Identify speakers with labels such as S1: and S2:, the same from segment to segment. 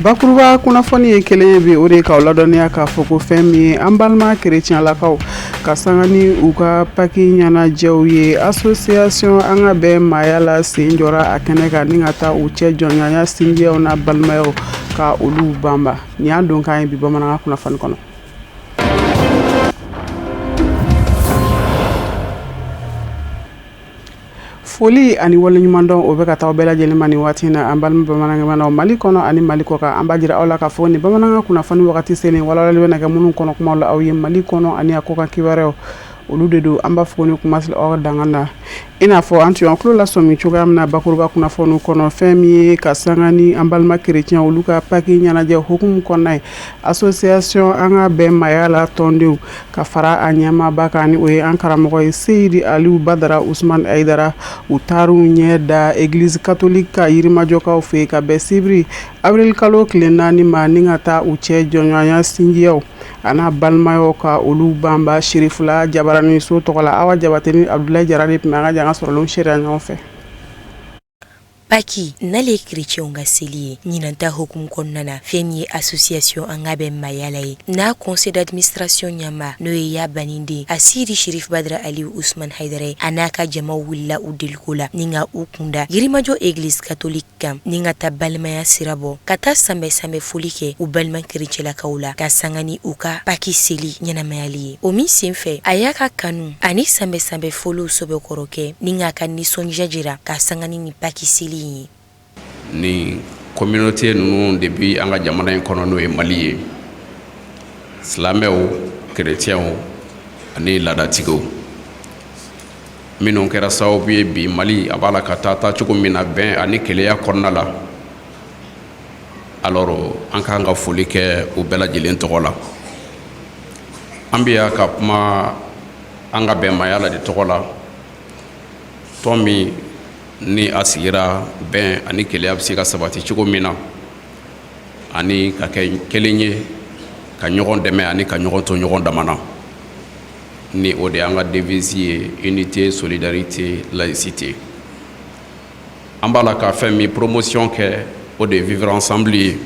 S1: Bakuruba kunnafoni ye kelen ye bi, o de ye k'aw ladɔnniya k'a fɔ ko fɛn min ye an balima kerecɛnlakaw ka sanga ni u ka paki ɲɛnajɛw ye, association An ka bɛn maaya la sen jɔra a kɛnɛ kan ni ka taa u cɛ jɔnɲɔgɔnya sinjiyaw n'a balimayaw ka olu banba. Nin y'an donkan ye bi bamanankan kunnafoni kɔnɔ. Foli ani waleɲumandɔn o bɛ ka taa bɛɛ lajɛlen ma nin waati in na, an balima bamanankɛmanaw Mali kɔnɔ ani Mali kɔkan. An b'a jira aw la k'a fɔ nin bamanankan kunnafoni wagati selen, walawalali bɛna kɛ minnu kɔnɔ kumaw la aw ye Mali kɔnɔ ani a kɔkan kibaruyaw, olu de don. An b'a fɔ ni kuma aw ka dangan na, i n'a fɔ an tun y'aw tulo lasɔmi cogoya min na bakuruba kunnafoniw kɔnɔ, fɛn min ye ka sanga ni an balima kerecɛn olu ka paki ɲɛnajɛ hukumu kɔnɔna ye, association An ka bɛn maaya la tɔndenw ka fara a ɲɛmaaba kan, ni o ye an karamɔgɔ ye Seyidi Aliyu Badara Usumani Ayidara, u taar'u ɲɛ da église catholique ka Yirimajɔkaw fɛ yen ka bɛn sibiri avril kalo tile 4 ma, ni ka taa u cɛ jɔnɲɔgɔnya sinjiyaw a n'a balimayaw ka olu banba Sirifila Jabaraniso tɔgɔ la. Awa Jabate ni Abudulayi Jara de tun bɛ an ka janga sɔrɔlenw seereya ɲɔgɔn fɛ.
S2: Paki n'ale ye kerecɛnw ka seli ye, ɲinan ta hukumu kɔnɔna na, fɛn min ye association An ka bɛn maaya la ye, n'a conseil d'administration ɲɛmaa, n'o ye ya baniden a Seyidi Sherif Badara Aliyu Usumani Hayidara ye, a n'a ka jamaw wulila u deliko la ni ka u kunda Yirimajɔ église catholique kan, ni ka taa balimaya sira bɔ ka taa sanbɛ sanbɛ foli kɛ u balima kerecɛlakaw la ka sanga ni u ka paki seli ɲɛnamayali ye. O min senfɛ, a y'a ka kanu ani sanbɛ sanbɛ foliw sɛbɛkɔrɔ kɛ ni k'a ka nisɔndiya jira ka sanga ni paki seli in ye.
S3: Ni communauté ninnu de bi an ka jamana in kɔnɔ, n'o ye Mali ye, silamɛw, kerecɛnw ani laadatigiw, minnu kɛra sababu ye bi Mali a b'a la ka taa taacogo min na bɛn ani kelenya kɔnɔna la. Alors an k'an ka foli kɛ u bɛɛ lajɛlen tɔgɔ la. An bɛ yan ka kuma An ka bɛn maaya la de tɔgɔ la, tɔn min ni a sigira bɛn ani kelenya bɛ se ka sabati cogo min na, ani ka kɛ kelen ye, ka ɲɔgɔn dɛmɛ ani ka ɲɔgɔn to ɲɔgɔn dama na, ni o de y'an ka devise ye: unité, solidarité, laïcité. An b'a la ka fɛn min promotion kɛ, o de ye vivre ensemble ye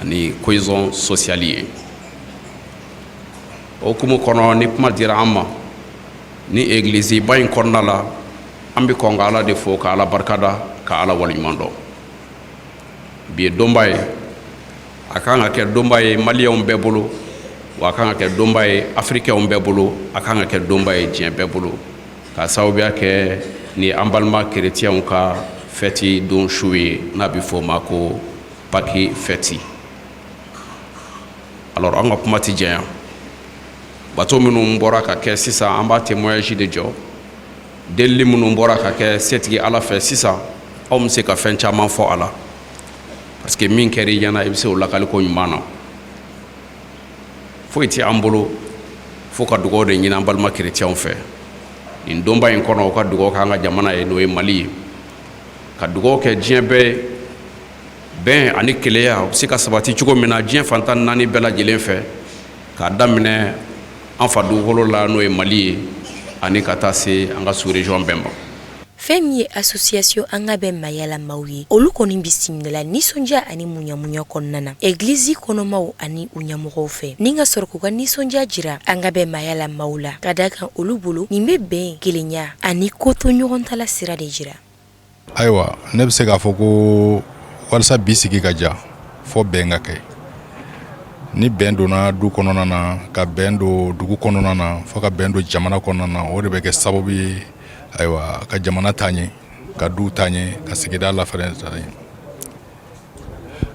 S3: ani cohésion sociale ye. O hukumu kɔnɔ, ni kuma dira an ma ni église ba in kɔnɔna la, an bɛ kɔn ka Ala de fo, ka Ala barikada, ka Ala waleɲuman dɔn. Bi ye donba ye, a kan ka kɛ donba ye maliyɛnw bɛɛ bolo, wa a kan ka kɛ donba ye afirikɛnw bɛɛ bolo, a kan ka kɛ donba ye diɲɛ bɛɛ bolo, ka sababuya kɛ ni an balima kerecɛnw ka fɛti don su ye, n'a bɛ fɔ o ma ko Paki fɛti. Alors an ka kuma tɛ janya. Bato minnu bɔra ka kɛ sisan, an b'a témoignage de jɔ. Delili minnu bɔra ka kɛ setigi Ala fɛ sisan, aw bɛ se ka fɛn caman fɔ a la, parce que min kɛra i ɲɛna, i bɛ se o lakaliko ɲuman na. Foyi tɛ an bolo fo ka dugawu de ɲini an balima kerecɛnw fɛ nin donba in kɔnɔ, u ka dugawu kɛ an ka jamana ye, n'o ye Mali ye, ka dugawu kɛ diɲɛ bɛɛ ye, bɛn ani kelenya u bɛ se ka sabati cogo min na diɲɛ fan 14 bɛɛ lajɛlen fɛ, k'a daminɛ an fa dugukolo la, n'o ye Mali ye, ani ka taa se an ka sous-région bɛɛ ma.
S2: Fɛn min ye association An ka bɛn maaya la maaw ye, olu kɔni bisimilala nisɔndiya ani muɲamuɲa kɔnɔna na egilizi kɔnɔmaw ani u ɲɛmɔgɔw fɛ, ni ka sɔrɔ k'u ka nisɔndiya jira An ka bɛn maaya la maaw la, ka da kan olu bolo nin bɛ bɛn, kelenya ani ko to ɲɔgɔn ta la sira de jira.
S4: Ayiwa, ne bɛ se k'a fɔ ko walasa bi sigi ka diya, fɔ bɛn ka kɛ. Ni bɛn donna du kɔnɔna na, ka bɛn don dugu kɔnɔna na, fo ka bɛn don jamana kɔnɔna na, o de bɛ kɛ sababu ye, ayiwa, ka jamana taa ɲɛ, ka du taa ɲɛ, ka sigida la fɛnɛ taa ɲɛ.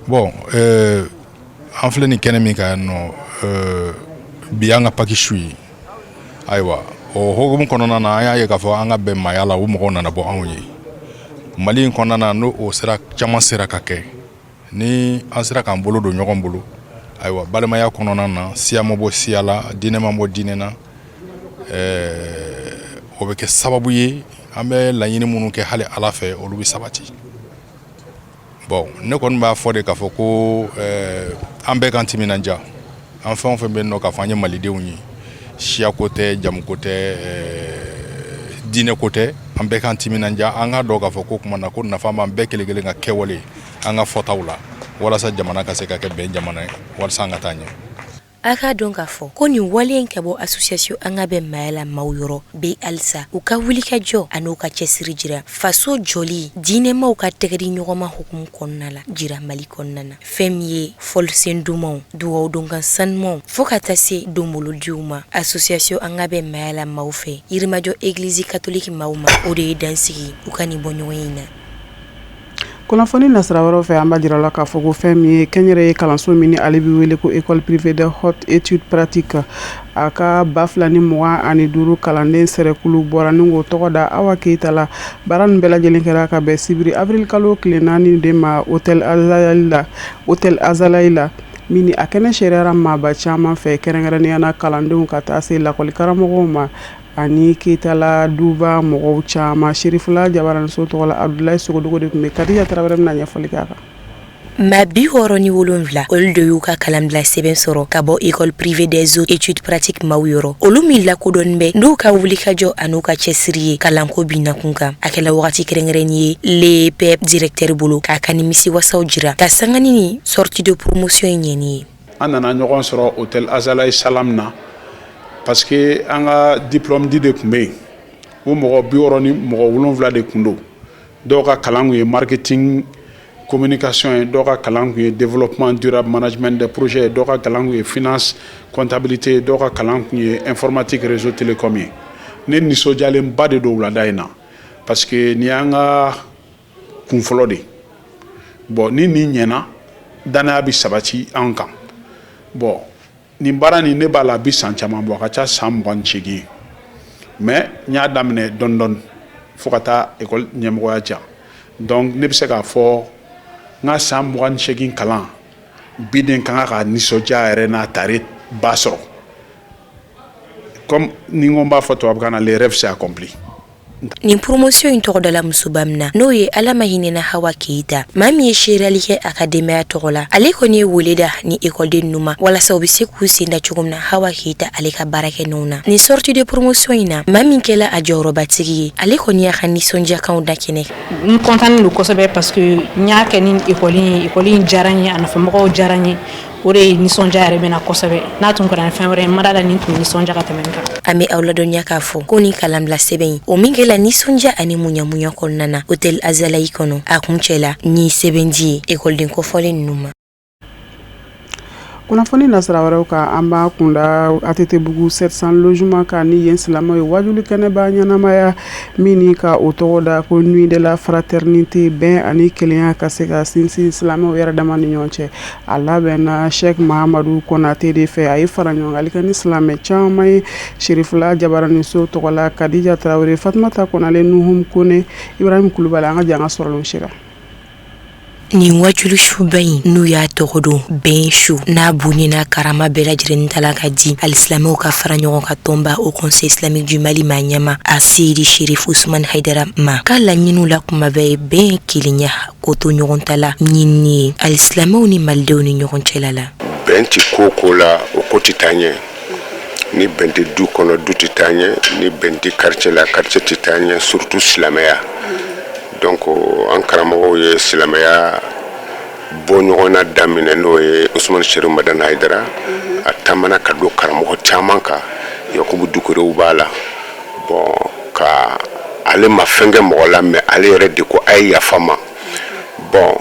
S4: Bon, an filɛ nin kɛnɛ min kan yan nɔ, bi y'an ka paki su ye. Ayiwa, o hukumu kɔnɔna na, an y'a ye k'a fɔ An ka bɛn maaya la, o mɔgɔw nana bɔ anw ye Mali in kɔnɔna na. N'o o sira caman sera ka kɛ, ni an sera k'an bolo don ɲɔgɔn bolo, ayiwa, balimaya kɔnɔna na, siya ma bɔ siya la, diinɛ ma bɔ diinɛ na, o bɛ kɛ sababu ye an bɛ laɲini minnu kɛ hali Ala fɛ, olu bɛ sabati. Bon, ne kɔni b'a fɔ de k'a fɔ ko an bɛɛ k'an timinandiya, an fɛn o fɛn bɛ yen nɔ k'a fɔ an ye malidenw ye, siyako tɛ, jamuko tɛ, diinɛko tɛ, an bɛɛ k'an timinandiya. An k'a dɔn k'a fɔ ko kuma na ko nafa b'an bɛɛ kelen kelen ka kɛwale, an ka fɔtaw la. Walasa jamana ka se ka kɛ bɛn jamana ye, walasa an ka taa ɲɛ.
S2: A k'a dɔn k'a fɔ ko nin wale in ka bɔ association An ka bɛn Maaya la maaw yɔrɔ bɛ halisa u ka wulikajɔ an'u ka cɛsiri jira faso jɔli diinɛmaw ka tɛgɛdi ɲɔgɔnma hukumu kɔnɔna la jira Mali kɔnɔna na. Fɛn min ye fɔlisen dumanw, dugawudonkan sanumanw fo ka taa se donbolodiw ma association An ka bɛn Maaya la maaw fɛ Yirimajɔ église catholique maaw ma, o de ye dan sigi u ka nin bɔɲɔgɔn in na.
S1: Kunnafoni nasira wɛrɛw fɛ, an b'a jira la k'a fɔ ko fɛn min ye kɛnyɛrɛye kalanso min ni ale bɛ wele ko École privée de hautes études pratiques, a ka 2025 kalanden sɛrɛkulu bɔra ni k'o tɔgɔ da Awa Keyita la. Baara nin bɛɛ lajɛlen kɛra ka bɛn sibiri avril kalo tile 4 de ma hôtel Azalaï la, min a kɛnɛ seereyara maaba caman fɛ, kɛrɛnkɛrɛnnenya na kalandenw ka taa se lakɔlikaramɔgɔw ma ani Keyitala duba mɔgɔw caman. Serifula jabaraninso tɔgɔ la, Abudulayi Sogodogo de tun bɛ. Kadija Tarawele bɛna ɲɛfɔli k'a kan.
S2: Maa 67, olu de y'u ka kalanbila sɛbɛn sɔrɔ ka bɔ École privée des hautes études pratiques maaw yɔrɔ, olu min lakodɔnnen bɛ n'u ka wulikajɔ an'u ka cɛsiri ye kalanko binakun kan. A kɛla wagati kɛrɛnkɛrɛnnen ye l'EPEP directeur bolo k'a ka nimisiwasaw jira ka sanga ni sortie de promotion in ɲɛni ye.
S5: An nana ɲɔgɔn sɔrɔ hôtel Azalaï Salam na parce que an ka diplôme di de tun bɛ yen. O mɔgɔ 67 de tun don. Dɔw ka kalan tun ye marketing communication ye, dɔw ka kalan tun ye développement durable, management des projets ye, dɔw ka kalan tun ye finance, comptabilité ye, dɔw ka kalan tun ye informatique, réseau télécom ye. Ne nisɔndiyalenba de don wulada in na parce que nin y'an ka kun fɔlɔ de. Bon, ni nin ɲɛna, danaya bɛ sabati an kan. Bon, nin baara nin, ne b'a la a bɛ san caman bɔ, a ka ca san 28 ye, mais n y'a daminɛ dɔɔni dɔɔni fo ka taa école ɲɛmɔgɔya diyan. Donc ne bɛ se k'a fɔ n ka san 28 kalan bi den ka kan ka nisɔndiya yɛrɛ n'a tare ba sɔrɔ. Comme ni n ko n b'a fɔ tubabukan na, le rêve s'est accompli.
S2: Nin promotion in tɔgɔ dala musoba min na, n'o ye Ala ma hinɛna Hawa Keyita, maa min ye seereyali kɛ a ka denbaya tɔgɔ la, ale kɔni ye wele da ni ekɔliden ninnu ma walasa u bɛ se k'u sen da cogo min na Hawa Keyita ale ka baarakɛnɔw na. Nin sortie de promotion in na, maa min kɛla a jɔyɔrɔbatigi ye, ale kɔni y'a ka nisɔndiyakanw da kɛnɛ.
S6: N kɔntannen don kosɛbɛ parce que n y'a kɛ ni ekɔli ye, ekɔli in diyara n ye, a nɔfɛmɔgɔw diyara n ye. O de ye nisɔndiya yɛrɛ bɛ na kosɛbɛ. N'a tun kɛra ni fɛn wɛrɛ ye, n ma da la nin tun nisɔndiya ka tɛmɛ nin kan.
S2: An bɛ aw ladɔnniya k'a fɔ ko nin kalanbila sɛbɛn in, o min kɛla nisɔndiya ani muɲamuɲa kɔnɔna na hôtel Azalaï kɔnɔ, a kuncɛla ni sɛbɛndi ye ekɔliden kofɔlen ninnu ma.
S1: Kunnafoni nasira wɛrɛw kan, an b'a kunda ATT-bugu 700 logements kan ni yen silamɛw ye wajuli kɛnɛba ɲɛnamaya min ni ka o tɔgɔ da ko nuit de la fraternité, bɛn ani kelenya ka se ka sinsin silamɛw yɛrɛ dama ni ɲɔgɔn cɛ. A labɛnna Sheikh Mahamadu Konate de fɛ. A ye fara ɲɔgɔngali kɛ ni silamɛ caman ye. Serifula jabaraninso tɔgɔ la, Kadija Tarawele, Fatumata Konale, Nuhum Kone, Ibrahim Kulubali. An ka jɛ an ka sɔrɔlenw sera.
S2: Nin wajuli suba in, n'u y'a tɔgɔ don bɛn su, n'a bonya n'a karama bɛɛ lajɛlen tala ka di alisilamɛw ka fara ɲɔgɔn kan tɔnba Haut Conseil islamique du Mali maa ɲɛmaa Aseyidi Sherif Usman Haidara ma ka laɲiniw la kuma bɛɛ ye bɛn, kelenya, ko to ɲɔgɔn ta la ɲinini ye alisilamɛw ni malidenw ni ɲɔgɔn cɛla la.
S7: Bɛn tɛ ko ko la, o ko tɛ taa ɲɛ. Ni bɛn tɛ du kɔnɔ, du tɛ taa ɲɛ. Ni bɛn tɛ quartier la, quartier tɛ taa ɲɛ, surtout silamɛya. Donc an karamɔgɔw ye silamɛya bɔ ɲɔgɔn na daminɛ, n'o ye Usumani Serifu Madani Hayidara. A taamana ka don karamɔgɔ caman kan, Yakubu Dukurew b'a la. Bon, ka ale ma fɛn kɛ mɔgɔ la, mais ale yɛrɛ de ko a ye yafa ma. Bon,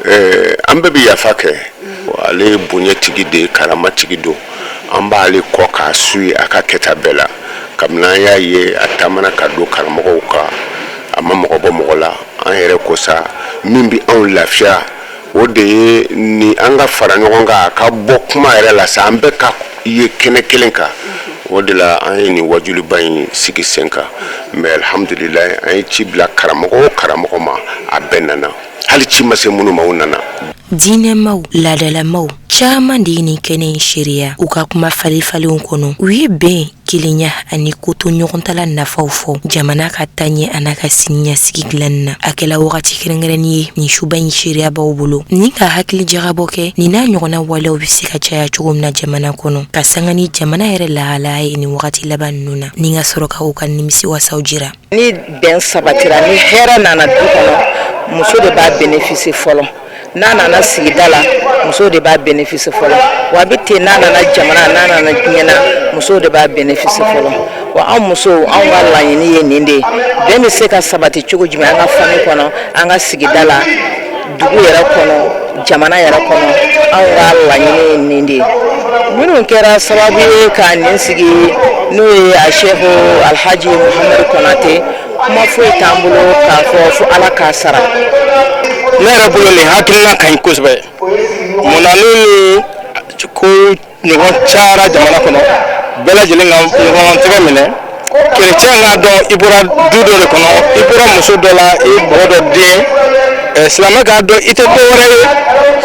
S7: an bɛɛ bɛ yafa kɛ. Ale ye bonyatigi de ye, karamatigi don. An b'ale kɔ k'a su ye a ka kɛta bɛɛ la. Kabini an y'a ye a taamana ka don karamɔgɔw kan, a ma mɔgɔ bɔ mɔgɔ la. An yɛrɛ ko sa, min bɛ anw lafiya, o de ye ni an ka fara ɲɔgɔn kan, a ka bɔ kuma yɛrɛ la sa, an bɛɛ ka ye kɛnɛ kelen kan. O de la an ye nin wajuliba in sigi sen kan. Mais alhamdulilayi, an ye ci bila karamɔgɔ o karamɔgɔ ma, a bɛɛ nana. Hali ci ma se minnu ma, u nana.
S2: Diinɛmaw, laadalamaw caman de ye nin kɛnɛ in seereya. U ka kuma falenfalenw kɔnɔ, u ye bɛn, kelenya ani ko to ɲɔgɔntala nafaw fɔ jamana ka taaɲɛ an'a ka siniɲɛsigi dilanni na. A kɛla wagati kɛrɛnkɛrɛnnin ye nin suba in seereyabaw bolo ni ka hakili jagabɔ kɛ nin n'a ɲɔgɔnna walew bɛ se ka caya cogo min na jamana kɔnɔ, ka sanga ni jamana yɛrɛ lahalaya ye nin wagati laban ninnu na, ni ka sɔrɔ ka u ka nimisiwasaw jira.
S8: Ni bɛn sabatira, ni hɛrɛ nana du kɔnɔ, muso de b'a bénéficier fɔlɔ. N'a nana sigida la, musow de b'a bénéfice fɔlɔ. Wa a bɛ ten, n'a nana jamana, n'a nana diɲɛ na, musow de b'a bénéfice fɔlɔ. Wa anw musow, anw ka laɲini ye nin de ye: bɛn bɛ se ka sabati cogo jumɛn an ka famille kɔnɔ, an ka sigida la, dugu yɛrɛ kɔnɔ, jamana yɛrɛ kɔnɔ? Anw ka laɲini ye nin de ye. Minnu kɛra sababu ye ka nin sigi, n'o ye a Seku Alhaji Muhamadu Konate, kuma foyi t'an bolo k'a fɔ fo Ala k'a sara.
S9: Ne yɛrɛ bolo, nin hakilina ka ɲi kosɛbɛ. Munna? Ni ko ɲɔgɔn cayara jamana kɔnɔ, bɛɛ lajɛlen ka ɲɔgɔn tɛgɛ minɛ. Kerecɛn k'a dɔn i bɔra du dɔ de kɔnɔ, i bɔra muso dɔ la, i mɔgɔ dɔ den. Silamɛ k'a dɔn i tɛ dɔ wɛrɛ ye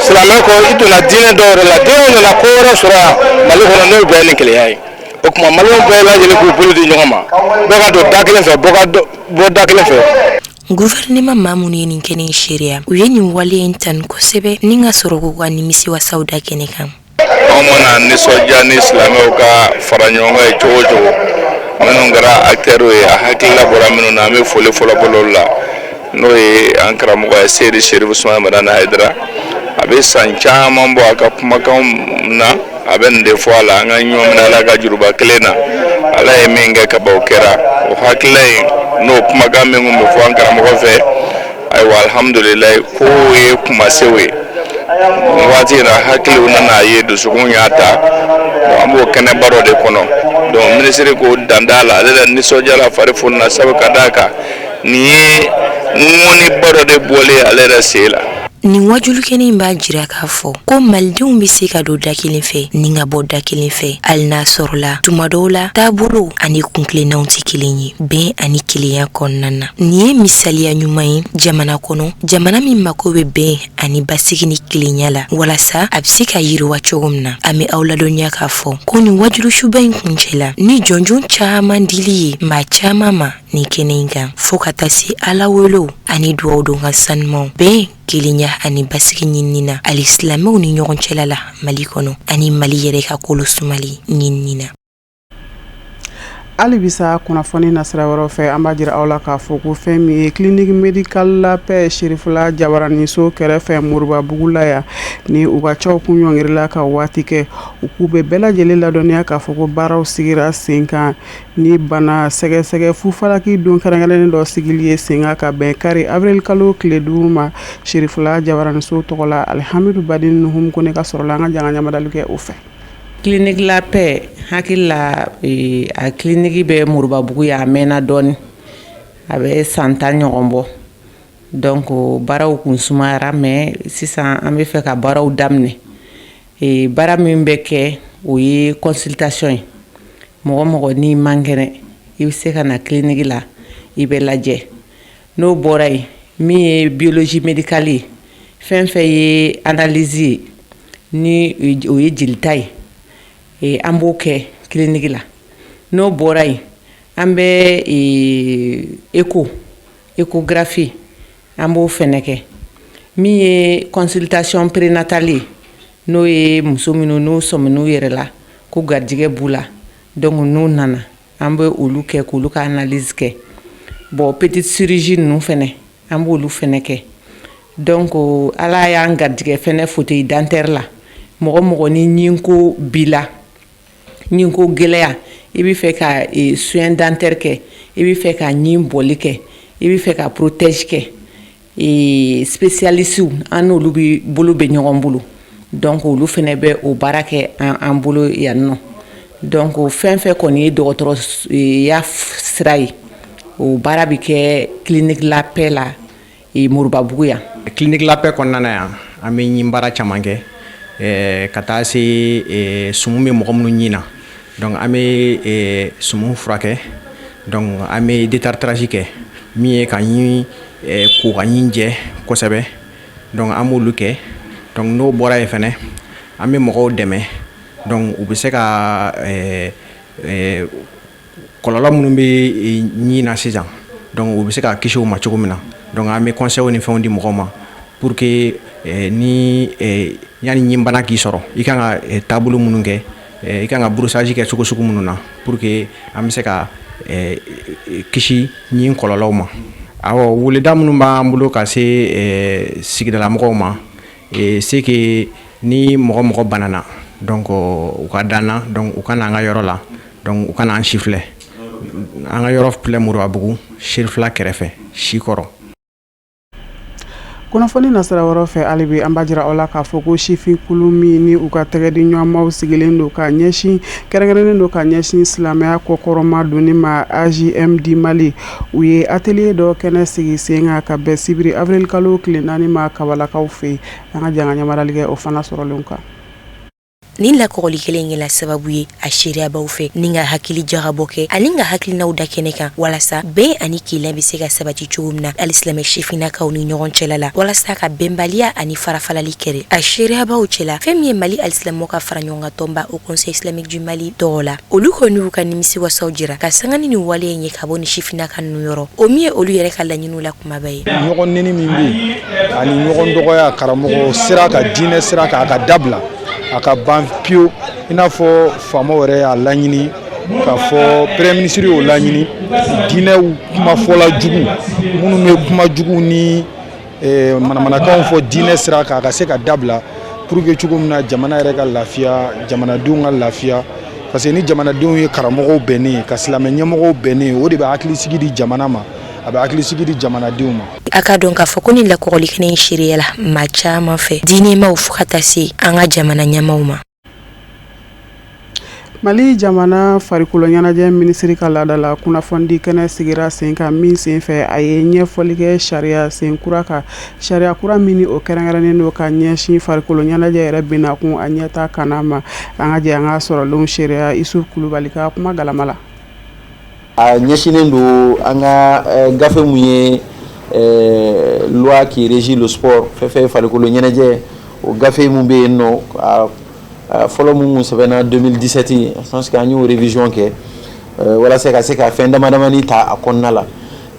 S9: silamɛ kɔ, i donna diinɛ dɔ wɛrɛ la. Denw nana ko wɛrɛ sɔrɔ yan Mali kɔnɔ, n'o bɛɛ ni kelenya ye. O tuma, Maliyɛnw bɛɛ lajɛlen k'u bolo di ɲɔgɔn ma, bɛɛ ka don da kelen fɛ, bɔ ka bɔ da kelen fɛ.
S2: Gouvernement maa minnu ye nin kɛnɛ in seereya, u ye nin wale in tanu kosɛbɛ ni ka sɔrɔ k'u ka nimisiwasaw da kɛnɛ kan.
S10: Anw mana nisɔndiya ni silamɛw ka fara ɲɔgɔn kan ye cogo o cogo, minnu kɛra acteurs ye, a hakilila bɔra minnu na, an bɛ foli fɔlɔ bolo la, n'o ye an karamɔgɔ ye, Seyidi Serifu Usumani Madani Hayidara. A bɛ san caman bɔ, a ka kumakanw na, a bɛ nin de fɔ a la: an ka ɲɔgɔn minɛ Ala ka juruba kelen na. Ala ye min kɛ ka ban, o kɛra. O hakilila in n'o kumakan min tun bɛ fɔ an karamɔgɔ fɛ, ayiwa, alihamudulilayi, ko ye kumasew ye. Nin waati in na, hakiliw nana a ye, dusukun y'a ta. An b'o kɛnɛba dɔ de kɔnɔ. Donc minisiri ko dan t'a la, ale yɛrɛ nisɔndiyara, fari fonina, sabu ka d'a kan nin ye ŋɔniba dɔ de bɔlen ale yɛrɛ sen la.
S2: Nin wajulukɛnɛ in b'a jira k'a fɔ ko malidenw bɛ se ka don da kelen fɛ ni ka bɔ da kelen fɛ, hali n'a sɔrɔla tuma dɔw la taabolo ani kuntilennaw tɛ kelen ye, bɛn ani kelenya kɔnɔna na. Nin ye misaliya ɲuman ye jamana kɔnɔ, jamana min mako bɛ bɛn ani basigi ni kelenya la walasa a bɛ se ka yiriwa cogo min na. An bɛ aw ladɔnniya k'a fɔ ko nin wajulusuba in kuncɛla ni jɔnjɔn caman dili ye maa caman ma nin kɛnɛ in kan, fo ka taa se Ala welew ani dugawu don ka sanumaw, bɛn, kelenya ani basigi ɲinini na alisilamɛw ni ɲɔgɔn cɛla la Mali kɔnɔ, ani Mali yɛrɛ ka kolo sumali ɲinini na.
S1: Hali bisa kunnafoni nasira wɛrɛw fɛ, an b'a jira aw la k'a fɔ ko fɛn min ye clinique médicale La Paix, Serifula Jabaraniso kɛrɛfɛ, Moribabugu la yan, ni u ka cɛw kun ɲɔngirila ka waati kɛ, u k'u bɛ bɛɛ lajɛlen ladɔnniya k'a fɔ ko baaraw sigira sen kan ni bana sɛgɛsɛgɛ fufalaki don kɛrɛnkɛrɛnnen dɔ sigili ye sen kan ka bɛn kari avril kalo tile 5 ma, Serifula Jabaraniso tɔgɔ la. Alihamidu Baden Nuhum Kone ka sɔrɔ la, an ka jan ka ɲamadali kɛ o fɛ.
S11: Clinique La Paix, hakili la, a clinique bɛ Moribabugu yan, a mɛnna dɔɔni, a bɛ san 10 ɲɔgɔn bɔ. Donc baaraw kun sumayara, mais sisan an bɛ fɛ ka baaraw daminɛ. Baara min bɛ kɛ, o ye consultation ye. Mɔgɔ mɔgɔ n'i man kɛnɛ, i bɛ se ka na clinique la, i bɛ lajɛ. N'o bɔra yen, min ye biologie médicale ye, fɛn fɛn ye analyse ye, ni o ye jelita ye, an b'o kɛ clinique la. N'o bɔra yen, an bɛ écho, échographie, an b'o fɛnɛ kɛ. Min ye consultation prénatale ye, n'o ye muso minnu n'u sɔmin'u yɛrɛ la ko garijɛgɛ b'u la, donc n'u nana, an bɛ olu kɛ k'olu ka analyse kɛ. Bon, petite chirurgie ninnu fɛnɛ, an b'olu fɛnɛ kɛ. Donc Ala y'an garijɛgɛ fɛnɛ fauteuil dentaire la. Mɔgɔ mɔgɔ ni ɲinko b'i la, ɲinko gɛlɛya, i bɛ fɛ ka soin dentaire kɛ, i bɛ fɛ ka ɲin bɔli kɛ, i bɛ fɛ ka prothèse kɛ, spécialiste, an n'olu bɛ bolo bɛ ɲɔgɔn bolo. Donc olu fɛnɛ bɛ o baara kɛ an bolo yan nɔ. Donc fɛn fɛn kɔni ye dɔgɔtɔrɔya sira ye, o baara bɛ kɛ Clinique La Paix la, Moribabugu yan.
S12: Clinique La Paix kɔnɔna na yan, an bɛ ɲin baara caman kɛ, ka taa se sumu bɛ mɔgɔ minnu ɲin na. Donc an bɛ sumu furakɛ. Donc an bɛ détartrage kɛ, min ye ka ɲin ko ka ɲin jɛ kosɛbɛ. Donc an b'olu kɛ. Donc n'o bɔra yen fɛnɛ, an bɛ mɔgɔw dɛmɛ. Donc u bɛ se ka kɔlɔlɔ minnu bɛ ɲin na sisan, donc u bɛ se ka kisi o ma cogo min na. Donc an bɛ conseil ni fɛnw di mɔgɔw ma pour que ni yanni ɲinbana k'i sɔrɔ, i kan ka taabolo minnu kɛ, i kan ka brossage kɛ cogo sugu minnu na, pour que an bɛ se ka kisi ɲin kɔlɔlɔw ma. Awɔ, weleda minnu b'an bolo ka se sigidalamɔgɔw ma. C'est que ni mɔgɔ mɔgɔ banana, donc u ka d'an na, donc u ka na an ka yɔrɔ la, donc u ka na an sifilɛ. An ka yɔrɔ filɛ Moribabugu, Serifila kɛrɛfɛ, Sikɔrɔ.
S1: Kunnafoni nasira wɛrɛ fɛ, hali bi an b'a jira aw la k'a fɔ ko sifinkulu min ni u ka tɛgɛ di ɲɔgɔnmaw sigilen don ka ɲɛsin, kɛrɛnkɛrɛnnen don ka ɲɛsin silamɛya kɔkɔrɔma donni ma, AJMD Mali, u ye atelier dɔ kɛnɛ sigi sen kan ka bɛn sibiri avril kalo tile 4 ma Kabalakaw fɛ yen. An ka jan ka ɲamarali kɛ o fana sɔrɔlenw kan.
S2: Nin lakɔgɔli kelen kɛla sababu ye a seereyabaw fɛ ni ka hakili jagabɔ kɛ ani ka hakilinaw da kɛnɛ kan, walasa bɛn ani kelenya bɛ se ka sabati cogo min na alisilamɛ sifinnakaw ni ɲɔgɔn cɛla la, walasa ka bɛnbaliya ani farafalali kɛlɛ a seereyabaw cɛla. Fɛn min ye Mali alisilamɛw ka fara ɲɔgɔn kan tɔnba, Haut Conseil islamique du Mali tɔgɔ la, olu kɔni y'u ka nimisi wasaw jira ka sanga ni nin wale in ye ka bɔ ni sifinnaka ninnu yɔrɔ, o min ye olu yɛrɛ ka laɲiniw la kumaba ye.
S5: Ɲɔgɔn neni min bɛ yen ani ɲɔgɔn dɔgɔya karamɔgɔ sira kan, diinɛ sira kan, a ka dabila, a ka ban pewu. I n'a fɔ faamaw yɛrɛ y'a laɲini k'a fɔ premier ministre y'o laɲini, diinɛ kumafɔla jugu minnu bɛ kuma jugu ni manamanakanw fɔ diinɛ sira kan, a ka se ka dabila pour que cogo min na jamana yɛrɛ ka lafiya, jamanadenw ka lafiya, parce que ni jamanadenw ye karamɔgɔw bɛnnen ye, ka silamɛ ɲɛmɔgɔw bɛnnen ye, o de bɛ hakilisigi di jamana ma, a bɛ hakilisigi di jamanadenw ma.
S2: A ka dɔn k'a fɔ ko ni lakɔgɔli kɛnɛ in seereyala maa caman fɛ, diinɛmaw fo ka taa se an ka jamana ɲɛmaw ma.
S1: Mali jamana farikolo ɲɛnajɛ minisiri ka laadala kunnafonidi kɛnɛ sigira sen kan min sen fɛ, a ye ɲɛfɔli kɛ sariya sen kura kan, sariya kura min o kɛrɛnkɛrɛnnen don ka ɲɛsin farikolo ɲɛnajɛ yɛrɛ bɛnakun a ɲɛta kana ma. An ka jɛ an ka sɔrɔlenw seereya Isu Kulubali ka kuma galama la.
S13: A ɲɛsinnen don an ka gafe mun ye loi qui régit le sport, fɛn fɛn ye farikolo ɲɛnajɛ, o gafe mun bɛ yen nɔ, a fɔlɔ mun kun sɛbɛnna 2017, je pense que an y'o révision kɛ walasa ka se ka fɛn dama damani ta a kɔnɔna la.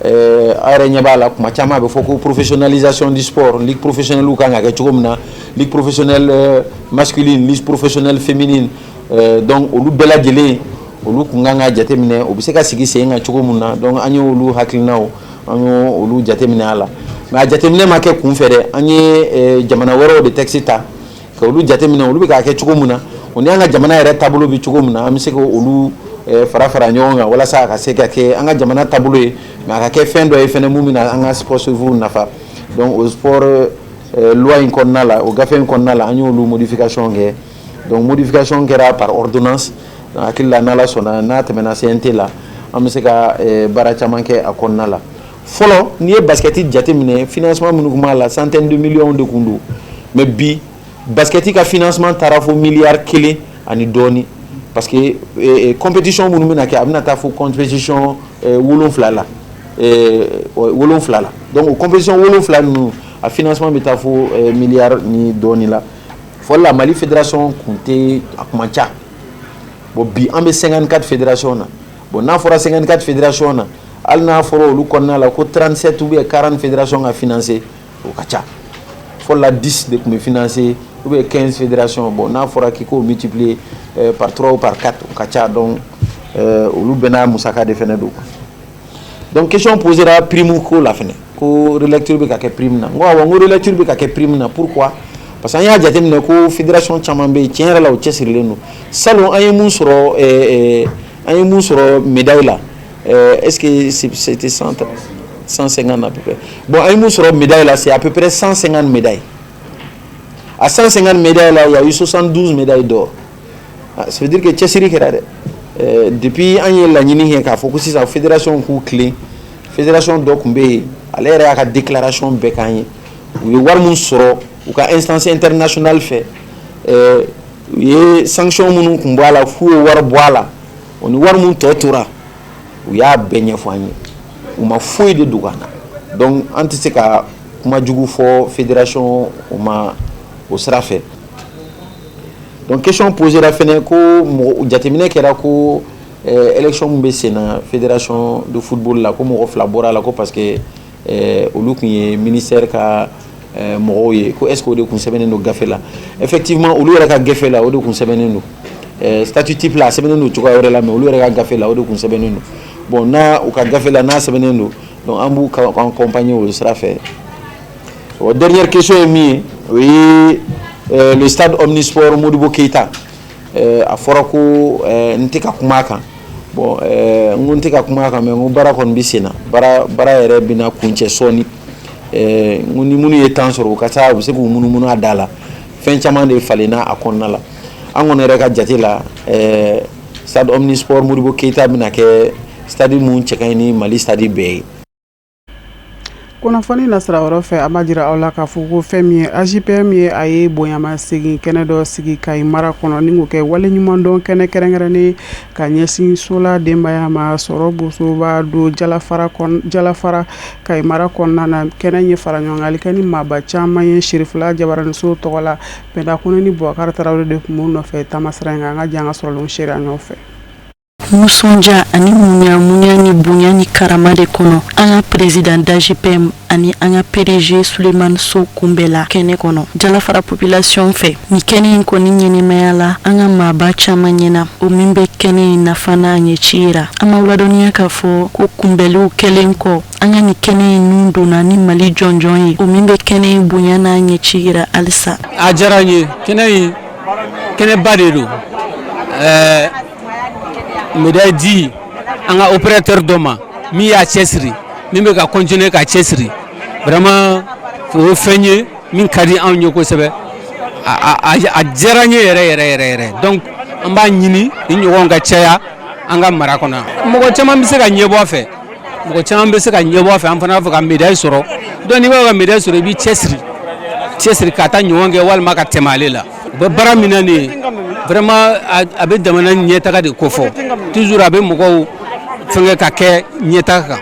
S13: Aw yɛrɛ ɲɛ b'a la, kuma caman a bɛ fɔ ko professionnalisation du sport, ligue professionnelle kan ka kɛ cogo min na, ligue professionnelle masculine, ligue professionnelle féminine, donc olu bɛɛ lajɛlen, olu kun kan ka jateminɛ o bɛ se ka sigi sen kan cogo min na. Donc an y'olu hakilinaw, an y'olu jateminɛ a la, mais a jateminɛ ma kɛ kun fɛ dɛ. An ye jamana wɛrɛw de texte ta ka olu jateminɛ, olu bɛ k'a kɛ cogo min na, o ni an ka jamana yɛrɛ taabolo bɛ cogo min na, an bɛ se ka olu fara fara ɲɔgɔn kan walasa a ka se ka kɛ an ka jamana taabolo ye, mais a ka kɛ fɛn dɔ ye fɛnɛ mun bɛna an ka sportifs nafa. Donc o sport loi in kɔnɔna la, o gafe in kɔnɔna la, an y'olu modification kɛ. Donc modification kɛra par ordonnance. Hakili la, n'Ala sɔnna, n'a tɛmɛna CNT la, an bɛ se ka baara caman kɛ a kɔnɔna la. Fɔlɔ, n'i ye basket jateminɛ, financement minnu tun b'a la, centaine de millions de kun don, mais bi basket ka financement taara fo miliyari 1 ani dɔɔni, parce que compétition minnu bɛna kɛ, a bɛna taa fo compétition 7 la, 7 la. Donc o compétition 7 ninnu, a financement bɛ taa fo miliyari ni dɔɔni la. Fɔlɔ la, Mali fédération kun tɛ, a kun man ca. Bon, bi an bɛ 54 fédération na. Bon, n'a fɔra 54 fédération na, hali n'a fɔra olu kɔnɔna la ko 37 ou bien 40 fédération ka financer, o ka ca. Fɔlɔ la, 10 de tun bɛ financer ou bien 15 fédération. Bon, n'a fɔra k'i k'o multiplier par 3 ou par 4, o ka ca. Donc olu bɛɛ n'a musaka de fɛnɛ don. Donc question posera prime ko la fɛnɛ, ko relecture bɛ ka kɛ prime na. N ko awɔ, n ko relecture bɛ ka kɛ prime na. Pourquoi? Parce que an y'a jateminɛ ko fédération caman bɛ yen, tiɲɛ yɛrɛ la, u cɛsirilen don. Salon, an ye mun sɔrɔ, an ye mun sɔrɔ médaille la, est-ce que c'était 100, 150 à peu près? Bon, an ye mun sɔrɔ médaille la, c'est à peu près 150 médailles. À 150 médailles là, il y a eu 72 médailles d'or. Ça veut dire que cɛsiri kɛra dɛ. Depuis an ye laɲini kɛ k'a fɔ ko sisan fédération k'u tilen, fédération dɔ tun bɛ yen, ale yɛrɛ y'a ka déclaration bɛɛ k'an ye, u ye wari mun sɔrɔ u ka instance internationale fɛ, u ye sanction minnu kun bɔ a la, f'u ye wari bɔ a la, o ni wari mun tɔ tora, u y'a bɛɛ ɲɛfɔ an ye, u ma foyi de dogo an na. Donc an tɛ se ka kuma jugu fɔ fédération o ma o sira fɛ. Donc question posera fɛnɛ ko mɔgɔ jateminɛ kɛra ko élection min bɛ sen na fédération de football la, ko mɔgɔ fila bɔra a la, ko parce que olu tun ye ministère ka mɔgɔw ye, ko est ce que o de kun sɛbɛnnen don gafe la? Effectivement, olu yɛrɛ ka gafe la, o de kun sɛbɛnnen don. Statut type la, a sɛbɛnnen don cogoya wɛrɛ la, mais olu yɛrɛ ka gafe la, o de kun sɛbɛnnen don. Bon, n'a u ka gafe la, n'a sɛbɛnnen don, donc an b'u accompagner o sira fɛ. O dernière question ye min ye, o ye le stade omnisport Modibo Keita. A fɔra ko n tɛ ka kuma a kan. Bon, n ko n tɛ ka kuma a kan, mais n ko baara kɔni bɛ sen na, baara yɛrɛ bɛna kuncɛ sɔɔni. N ko ni minnu ye temps sɔrɔ, u ka taa, u bɛ se k'u munumunu a da la. Fɛn caman de falenna a kɔnɔna la. An kɔni yɛrɛ ka jate la, stade omnisport Modibo Keita bɛna kɛ stade mun cɛ ka ɲi ni Mali stade bɛɛ ye.
S1: Kunnafoni nasira wɛrɛ fɛ, an b'a jira aw la k'a fɔ ko fɛn min ye AJPM ye, a ye bonyamasegin kɛnɛ dɔ sigi Kayi mara kɔnɔ ni k'o kɛ waleɲumandɔn kɛnɛ kɛrɛnkɛrɛnnen ka ɲɛsin sola denbaya ma sɔrɔ bosoba don Jalafara Kayi mara kɔnɔna na. Kɛnɛ ye fara ɲɔgɔngali kɛ ni maaba caman ye Sirifila Jabaraniso tɔgɔ la. Penda Kone ni Bubakari Tarawele de tun b'u nɔfɛ taamasira in kan. An ka jɛ an ka sɔrɔlenw seereya ɲɔgɔn fɛ.
S14: Nisɔndiya ani munya munya ni bonya ni karama de kɔnɔ, an ka président d'AJPM ani an ka PDG Sulemani So kunbɛnla kɛnɛ kɔnɔ Jalafara population fɛ. Ni kɛnɛ in kɔni ɲɛnɛmaya la an ka maaba caman ɲɛna, o min bɛ kɛnɛ in nafa n'a ɲɛci yira. An ma ladɔnniya k'a fɔ ko kunbɛnliw kɛlen kɔ, an ka nin kɛnɛ in nun donna ni Mali jɔnjɔn ye, o min bɛ kɛnɛ in bonya n'a ɲɛci yira halisa.
S15: A diyara n ye. Kɛnɛ in, kɛnɛba de don. Médaille di an ka opérateur dɔ ma min y'a cɛsiri, min bɛ ka continuer ka cɛsiri, vraiment o ye fɛn ye min ka di anw ye kosɛbɛ. A diyara n ye yɛrɛ yɛrɛ yɛrɛ yɛrɛ. Donc an b'a ɲini ni ɲɔgɔn ka caya an ka mara kɔnɔ. Mɔgɔ caman bɛ se ka ɲɛbɔ a fɛ, mɔgɔ caman bɛ se ka ɲɛbɔ a fɛ. An fana b'a fɛ ka médaille sɔrɔ. Donc n'i b'a fɛ ka médaille sɔrɔ, i b'i cɛsiri cɛsiri ka taa ɲɔgɔn kɛ walima ka tɛmɛ ale la. U bɛ baara min na nin ye, vraiment a bɛ jamana ɲɛtaga de kofɔ toujours, a bɛ mɔgɔw fɛnkɛ ka kɛ ɲɛtaga kan.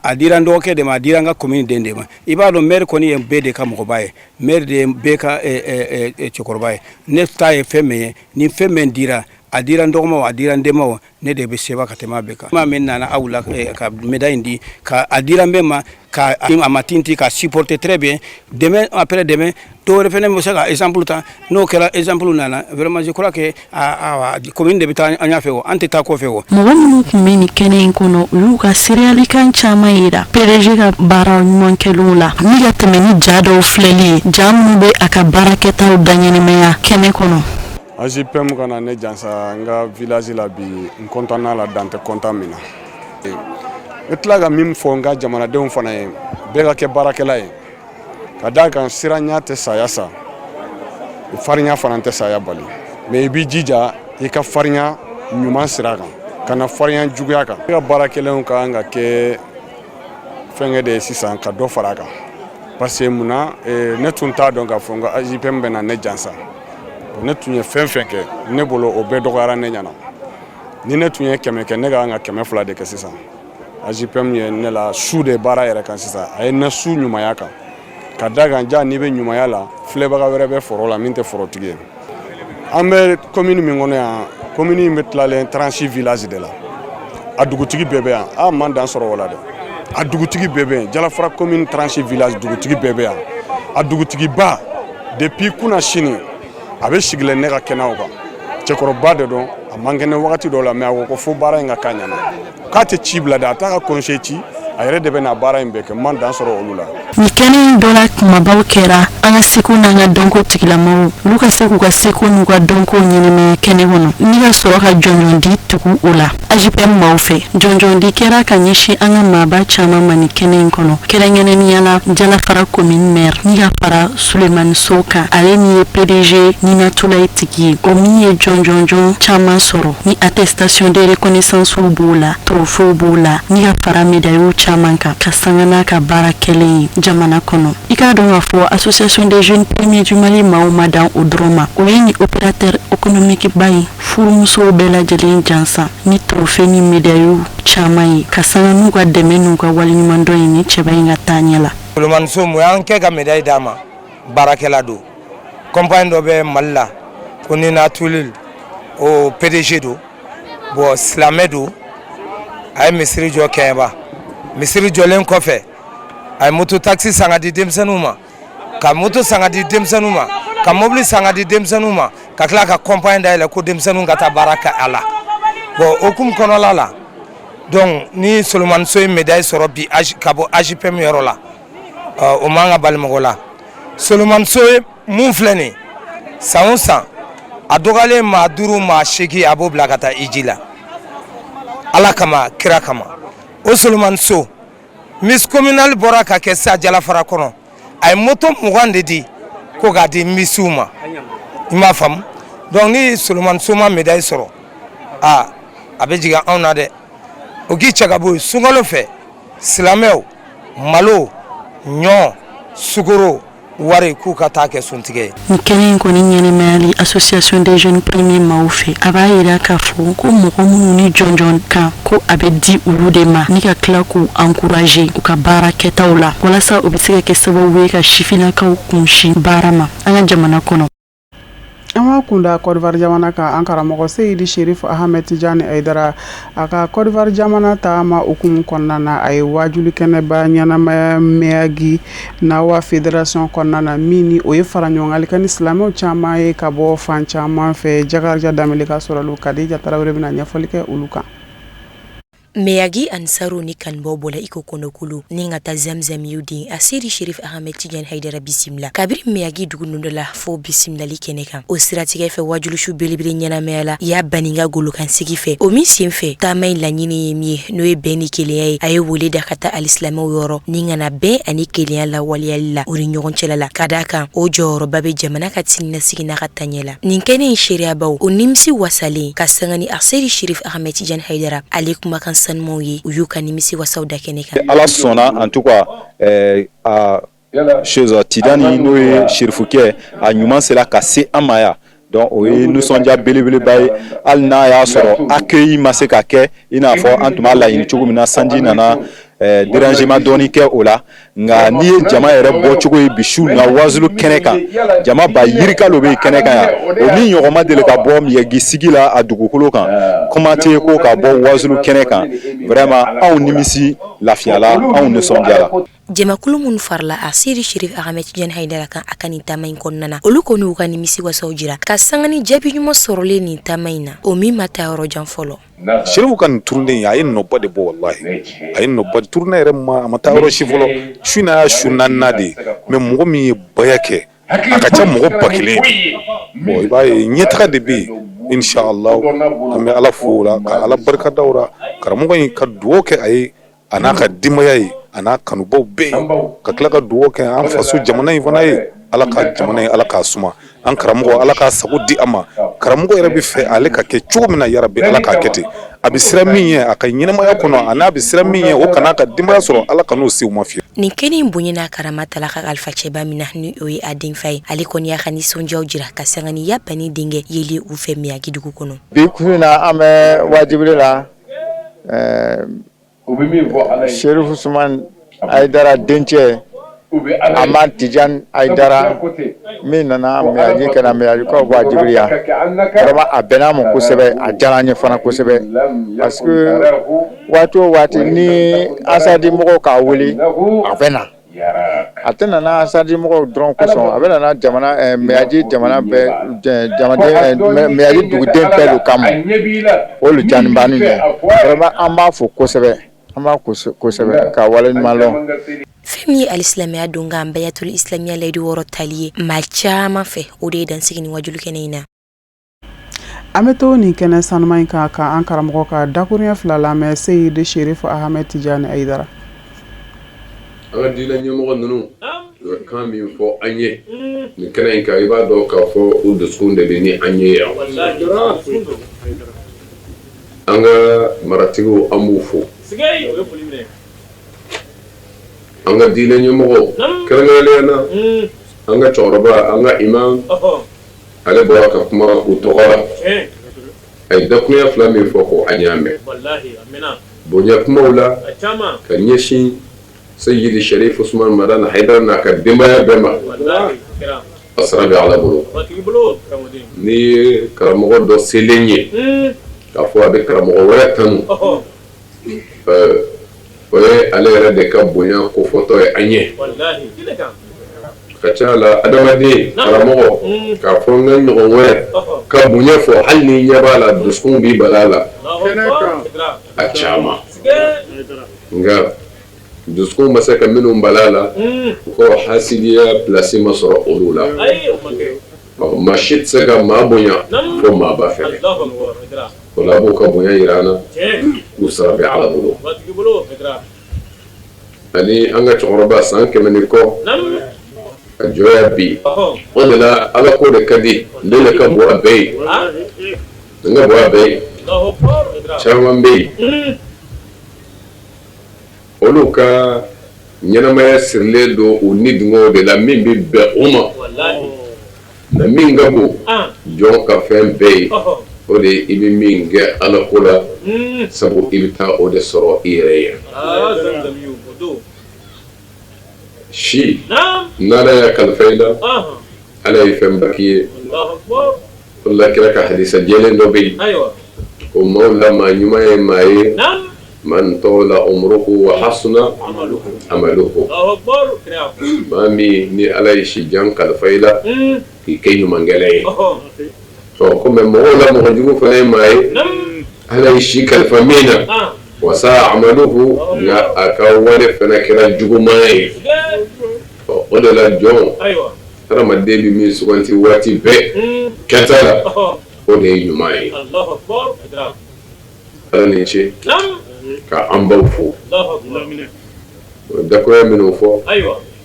S16: A dira n dɔgɔkɛ de ma, a dira n ka commune den de ma. I b'a dɔn, maire kɔni ye bɛɛ de ka mɔgɔba ye, maire de ye bɛɛ ka cɛkɔrɔba ye. Ne ta ye fɛn min ye, ni fɛn min dira, a dira n dɔgɔmaw, a dira n denmaw, ne de bɛ seba ka tɛmɛ a bɛɛ kan. Maa min nana aw la ka médaille in di, ka a dira n bɛɛ ma, ka a ma tinti ka supporter très bien. Demain, après demain, dɔw wɛrɛ fɛnɛ bɛ se ka exemple ta. N'o kɛra, exemple nana, vraiment je crois que a commune de bɛ taa an ɲɛfɛ, o an tɛ taa kɔfɛ o.
S14: Mɔgɔ minnu tun bɛ nin kɛnɛ in kɔnɔ, u y'u ka seereyalikan caman yira PDG ka baara ɲuman kɛlenw la, ni ka tɛmɛ ni ja dɔw filɛli ye, ja minnu bɛ a ka baarakɛtaw daɲɛnɛmaya kɛnɛ kɔnɔ.
S5: AJPM ka na ne jansa n ka village la bi, n content na la, dan tɛ content min na. N bɛ tila ka min fɔ n ka jamanadenw fana ye, bɛɛ ka kɛ baarakɛla ye, ka d'a kan siranya tɛ saya sa, farinya fana tɛ saya bali, mais i b'i jija i ka farinya ɲuman sira kan, ka na farinya juguya kan. Ne ka baara kɛlenw ka kan ka kɛ fɛnkɛ de ye sisan, ka dɔ fara a kan, parce que munna, ne tun t'a dɔn k'a fɔ n ko AJPM bɛ na ne jansa. Ne tun ye fɛn fɛn kɛ, ne bolo o bɛɛ dɔgɔyara ne ɲɛna. Ni ne tun ye 100 kɛ, ne ka kan ka 200 de kɛ sisan. AJPM ye ne la su de baara yɛrɛ kan sisan, a ye ne su ɲumanya kan, ka da kan ja n'i bɛ ɲumanya la, filɛbaga wɛrɛ bɛ foro la min tɛ forotigi ye. An bɛ commune min kɔnɔ yan, commune in bɛ tilalen 36 village de la. A dugutigi bɛɛ bɛ yan. A man dan sɔrɔ o la dɛ, a dugutigi bɛɛ bɛ yan. Jalafara commune 36 village, dugutigi bɛɛ bɛ yan. A dugutigiba, depuis kunna sini, a bɛ sigilen ne ka kɛnɛw kan. Cɛkɔrɔba de don, a man kɛnɛ wagati dɔw la, mais a ko ko fo baara in ka k'a ɲɛna, k'a tɛ ci bila dɛ, a t'a ka conseil ci, a yɛrɛ de bɛ na baara in bɛɛ kɛ. Man dan sɔrɔ olu la.
S14: Nin kɛnɛ in dɔ la kumabaw kɛra an ka seko n'an ka dɔnko tigilamaw, olu ka se k'u ka seko n'u ka dɔnko ɲɛnɛmaya kɛnɛ kɔnɔ, ni ka sɔrɔ ka jɔnjɔndi tugu o la AJPM maaw fɛ. Jɔnjɔndi kɛra ka ɲɛsin an ka maaba caman ma nin kɛnɛ in kɔnɔ, kɛrɛnkɛrɛnnenya la Jalafara commune maire, ni ka fara Sulemani So kan, ale min ye PDG Ninatulayi tigi ye, o min ye jɔnjɔnjɔn caman sɔrɔ, ni attestation de reconnaissance b'o la, trophée b'o la, ni ka fara médaille caman kan, ka sanga n'a ka baara kɛlen ye jamana kɔnɔ. I k'a dɔn k'a fɔ association des jeunes premiers du Mali maaw ma dan o dɔrɔn ma. O ye nin opérateur économique ba in furumusow bɛɛ lajɛlen jansa ni trophée ni médaille caman ye, ka sanga n'u ka dɛmɛ n'u ka waleɲumandɔn ye ni cɛba in ka taaɲɛ la.
S17: Sulemani So, mun y'an kɛ ka médaille d'a ma? Baarakɛla don. Compagnie dɔ bɛ Mali la ko Nina Tulil, o PDG don. Bon, silamɛ don. A ye misiri jɔ Kɛɲɛba. Misiri jɔlen kɔfɛ, a ye moto taxi san ka di denmisɛnninw ma, ka moto san ka di denmisɛnninw ma, ka mobili san ka di denmisɛnninw ma, ka tila ka compagnie dayɛlɛ ko denmisɛnninw ka taa baara kɛ a la. Bon, hokumu kɔnɔla la, donc ni Solomani So ye médaille sɔrɔ bi ka bɔ AJPM yɔrɔ la. O man ka bali mɔgɔ la. Solomani So ye mun filɛ nin san o san, a dɔgɔyalen maa 5, maa 8, a b'o bila ka taa hiji la, Ala kama, kira kama. O Solomani So, Miss communale bɔra ka kɛ sa Jalafara kɔnɔ, a ye moto 20 de di ko k'a di Missiw ma. I m'a faamu? Donc ni Solomani So ma médaille sɔrɔ, aa, a bɛ jigin anw na dɛ. O k'i cɛ ka bɔ yen. Sunkalo fɛ, silamɛw, malo, ɲɔ, sukoro, wari, k'u ka taa kɛ suntigɛ ye.
S14: Nin kɛnɛ in kɔni ɲɛnɛmayali Association des jeunes premiers maaw fɛ, a b'a yira k'a fɔ ko mɔgɔ minnu ni jɔnjɔn kan, ko a bɛ di olu de ma, ni ka tila k'u encourager u ka baara kɛtaw la, walasa o bɛ se ka kɛ sababu ye ka sifinnakaw kunsin baara ma an ka jamana kɔnɔ.
S1: An b'a kunda Côte d'Ivoire jamana kan. An karamɔgɔ Seyidi Sherif Ahmed Tijani Aidara, a ka Côte d'Ivoire jamana taama hukumu kɔnɔna na, a ye wajuli kɛnɛba ɲɛnamaya Meyagi Nawa Fédération kɔnɔna na, min ni o ye fara ɲɔgɔngali kɛ ni silamɛw caman ye ka bɔ fan caman fɛ. Jakarija Danbele ka sɔrɔli, Kadija Tarawele bɛna ɲɛfɔli kɛ olu kan.
S2: Meyagi Ansaru ni kanubaw bɔla iko kɔnɔkulu ni ka taa Zamzamiyu den a Seyidi Sherif Ahmed Tijani Haidara bisimila kabiri Meyagi dugu nunda la fo bisimilali kɛnɛ kan. O siratigɛ fɛ, wajulisu belebele ɲɛnamayala ya Baninga golokansigi fɛ. O min sen fɛ, taama in laɲini ye min ye, n'o ye bɛn ni kelenya ye, a ye wele da ka taa alisilamɛw yɔrɔ ni ka na bɛn ani kelenya lawaleyali la u ni ɲɔgɔn cɛla la, ka d'a kan o jɔyɔrɔba bɛ jamana ka siniɲɛsigi n'a ka taɲɛ la. Nin kɛnɛ in seereyabaw o nimisi wasalen ka sanga ni a Seyidi Sherif Ahmed Tijani Haidara ale kumakan sanumanw ye, u y'u ka nimisi wasaw da kɛnɛ kan.
S18: Ala sɔnna, en tout cas a chose Tijani, n'o ye Serifukɛ, a ɲuman sera ka se an ma yan. Donc o ye nisɔndiya belebeleba ye, hali n'a y'a sɔrɔ accueil ma se ka kɛ i n'a fɔ an tun b'a laɲini cogo min na. Sanji nana dérangement dɔɔni kɛ o la, nka n'i ye jama yɛrɛ bɔcogo ye bi su na wazulu kɛnɛ kan, jama ba yirika lo bɛ kɛnɛ kan yan. O min ɲɔgɔn ma deli ka bɔ Miyagi sigi la a dugukolo kan, kuma tɛ ko ka bɔ wazulu kɛnɛ kan. Vraiment, anw nimisi lafiyala, anw nisɔndiyara.
S2: Jamakulu minnu farala a Seyidi Sherif Ahmed Tijani Haidara kan a ka nin taama in kɔnɔna na, olu kɔni y'u ka nimisi wasaw jira ka sanga ni jaabi ɲuman sɔrɔlen nin taama in na, o min ma taa yɔrɔ jan fɔlɔ.
S5: Serifu ka nin tournée in, a ye nɔba de bɔ. Walahi, a ye nɔba. Tournée yɛrɛ ma, a ma taa yɔrɔ si fɔlɔ. Su in y'a su naaninan de ye, mais mɔgɔ min ye baya kɛ, a ka ca mɔgɔ 1000 ye. Bon, i b'a ye ɲɛtaga de bɛ yen, inshallah. An bɛ Ala fo o la, ka Ala barikada o la. Karamɔgɔ in, ka dugawu kɛ a ye, a n'a ka denbaya ye, a n'a kanubaw bɛɛ ye, ka tila ka dugawu kɛ an faso jamana in fana ye. Ala ka jamana in, Ala k'a suma. An karamɔgɔ, Ala k'a sago di a ma. Karamɔgɔ yɛrɛ bɛ fɛ ale ka kɛ cogo min na, yarabi Ala k'a kɛ ten. A bɛ siran min ye a ka ɲɛnamaya kɔnɔ, a n'a bɛ siran min ye o kana ka denbaya sɔrɔ, Ala kan'o se u ma fiyewu.
S2: Nin kɛnɛ in bonya n'a karama tala ka kalifa cɛba min na, ni o ye a denfa ye, ale kɔni y'a ka nisɔndiyaw jira ka sanga ni ya bani denkɛ yeli u fɛ Miyagi dugu kɔnɔ.
S19: Bi kun in na, an bɛ wajibili la Serifu Usumani Ayidara dencɛ Amadu Tijani Ayidara min nana Miyagi ka na Miyagikaw wajibili yan. Vraiment, a bɛnna an ma kosɛbɛ, a diyara an ye fana kosɛbɛ, parce que waati o waati ni Ansarudi mɔgɔw k'a wele, a bɛ na. A tɛ nana Ansarudi mɔgɔw dɔrɔn kosɔn, a bɛ nana jamana Miyagi jamana bɛɛ, jamanaden, Miyagi duguden bɛɛ de kama. O le diyalen b'an ye. Vraiment, an b'a fo kosɛbɛ, an b'a kosɛbɛ ka waleɲuman dɔn.
S2: Fɛn min ye alisilamɛya don kan bayatul islamiya layidu 6 tali ye maa caman fɛ, o de ye dansigi ni wajulu kɛnɛ in na.
S1: An bɛ to nin kɛnɛ sanuma in kan ka an karamɔgɔ ka dakuruɲɛ 2 lamɛn, Seyidi Sherif Ahmed Tijani Ayidara.
S20: An ka diinɛ ɲɛmɔgɔ ninnu, u bɛ kan min fɔ an ye nin kɛnɛ in kan, i b'a dɔn k'a fɔ u dusukun de bɛ ni an ye yan. An ka maratigiw, an b'u fo. An ka diinɛ ɲɛmɔgɔw, kɛrɛnkɛrɛnnenya na an ka cɛkɔrɔba, an ka imam, ale bɔra ka kuma u tɔgɔ la. A ye dakurunya 2 min fɔ, ko an y'a mɛn bonya kumaw la ka ɲɛsin Seyidi Sherif Usman Madani Hayidara n'a ka denbaya bɛɛ ma. A sara bɛ Ala bolo. N'i ye karamɔgɔ dɔ selen ye k'a fɔ a bɛ karamɔgɔ wɛrɛ tanu, o ye ale yɛrɛ de ka bonya kofɔtɔ ye an ye. Ka ca la, adamaden karamɔgɔ k'a fɔ n ka ɲɔgɔn wɛrɛ ka bonya fɔ, hali ni ɲɛ b'a la, dusukun b'i bala la a caman. Nka Dusukun ma se ka minnu bala la u ka hasidiya place ma sɔrɔ olu la. Ɔ, maa si tɛ se ka maa bonya fo maaba fɛ. O la a b'u ka bonya jira an na, k'u sara bɛ Ala bolo. Ani an ka cɛkɔrɔba san 100 ni kɔ ka jɔ yan bi, o de la Ala ko de ka di, ne de ka bon a bɛɛ ye, n ka bon a bɛɛ ye. Caman bɛ yen, olu ka ɲɛnamaya sirilen don u ni dungɔw de la min bɛ bɛn u ma, nka min ka bon jɔn ka fɛn bɛɛ ye, o de ye i bɛ min kɛ Ala ko la, sabu i bɛ taa o de sɔrɔ i yɛrɛ ye. Si n'Ala y'a kalifa i la, Ala ye fɛnba k'i ye. O la kira ka hadisa jɛlen dɔ bɛ yen ko maaw la maa ɲuman ye maa ye man tɔla umruhu wa hasuna amaluhu, maa min ni Ala ye si jan kalifa i la k'i kɛ ɲumankɛla ye. Ɔ komi mɔgɔw la mɔgɔ jugu fana ye maa ye Ala ye si kalifa min na wa saa amaluhu, nka a ka wale fana kɛra juguman ye. Ɔ o de la jɔn hadamaden bɛ min suganti waati bɛɛ kɛta la, o de ye ɲuman ye. Ala ni ce ka an baw fo, o dakuruɲɛ minnu fɔ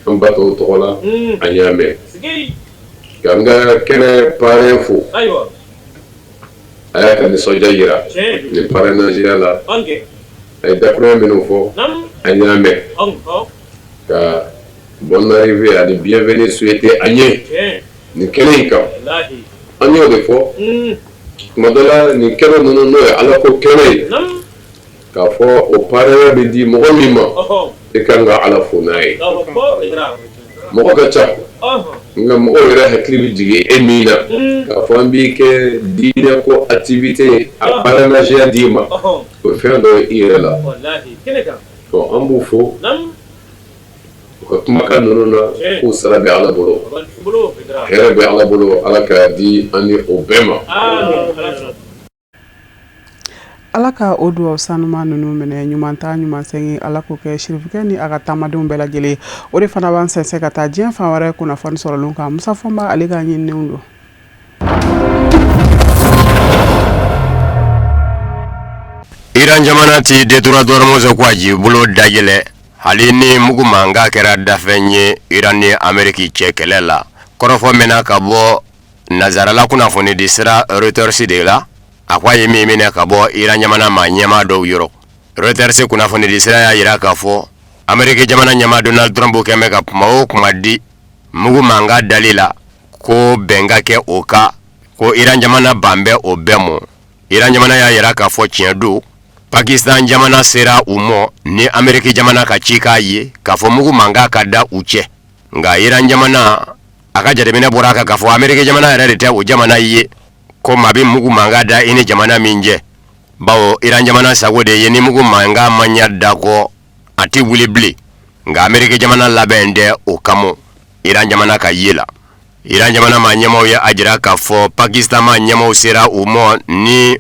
S20: an ba tɔw tɔgɔ la, an y'a mɛn. Ka an ka kɛnɛ parrain fo, a y'a ka nisɔndiya jira nin parrainage la. A ye dakuruɲɛ minnu fɔ, an y'a mɛn. Ka bonne arrivée ani bienvenue souhaiter an ye nin kɛnɛ in kan. An y'o de fɔ tuma dɔ la, nin kɛnɛ ninnu n'o ye Ala ko kɛnɛ ye, k'a fɔ o parrain bɛ di mɔgɔ min ma, i kan ka Ala fo n'a ye. Mɔgɔ ka ca, nka mɔgɔw yɛrɛ hakili bɛ jigin e min na k'a fɔ an b'i kɛ diinɛ ko activité a parrainage d'i ma, o ye fɛn dɔ ye i yɛrɛ la. An b'u fo u ka kumakan ninnu na, k'u sara bɛ Ala bolo, hɛrɛ bɛ Ala bolo, Ala k'a di an ni o bɛɛ ma.
S1: Ala ka o dugawu sanuman ninnu minɛ, ɲuman taa ɲuman segin Ala k'o kɛ sirifukɛ ni a ka taamadenw bɛɛ lajɛlen. O de fana b'an sɛnsɛn ka taa diɲɛ fan wɛrɛ kunnafoni sɔrɔlenw kan. Musa Fɔnba, ale ka ɲininiw don.
S21: Iran jamana ti détroit d'Ormuz ko a jibolo dayɛlɛ hali ni mugu mankan kɛra dafɛn ye Iran ni Ameriki cɛ kɛlɛ la. Kɔrɔfɔ mɛnna ka bɔ nazarala kunnafonidi sira Reuters de la, a ko a ye min minɛ ka bɔ Iran jamana maa ɲɛmaa dɔw yɔrɔ. Reuters kunnafonidi sira y'a jira k'a fɔ Ameriki jamana ɲɛmaa Donald Trump kɛn bɛ ka kuma o kuma di mugu mankan dali la ko bɛn ka kɛ o kan, ko Iran jamana ban bɛ o bɛɛ mɔ. Iran jamana y'a jira k'a fɔ tiɲɛ don, Pakistan jamana sera u mɔ ni Ameriki jamana ka cikan ye k'a fɔ mugu mankan ka da u cɛ. Nka Iran jamana a ka jateminɛ bɔra a kan k'a fɔ Ameriki jamana yɛrɛ de tɛ o jamana ye ko maa bɛ mugu mankan da i ni jamana min cɛ, bawo Iran jamana sago de ye ni mugu mankan ma ɲɛ da kɔ a tɛ wuli bilen. Nka Ameriki jamana labɛn tɛ o kama Iran jamana ka ye la. Iran jamana maa ɲɛmaaw ye a jira k'a fɔ Pakistan maa ɲɛmaaw sera u mɔ ni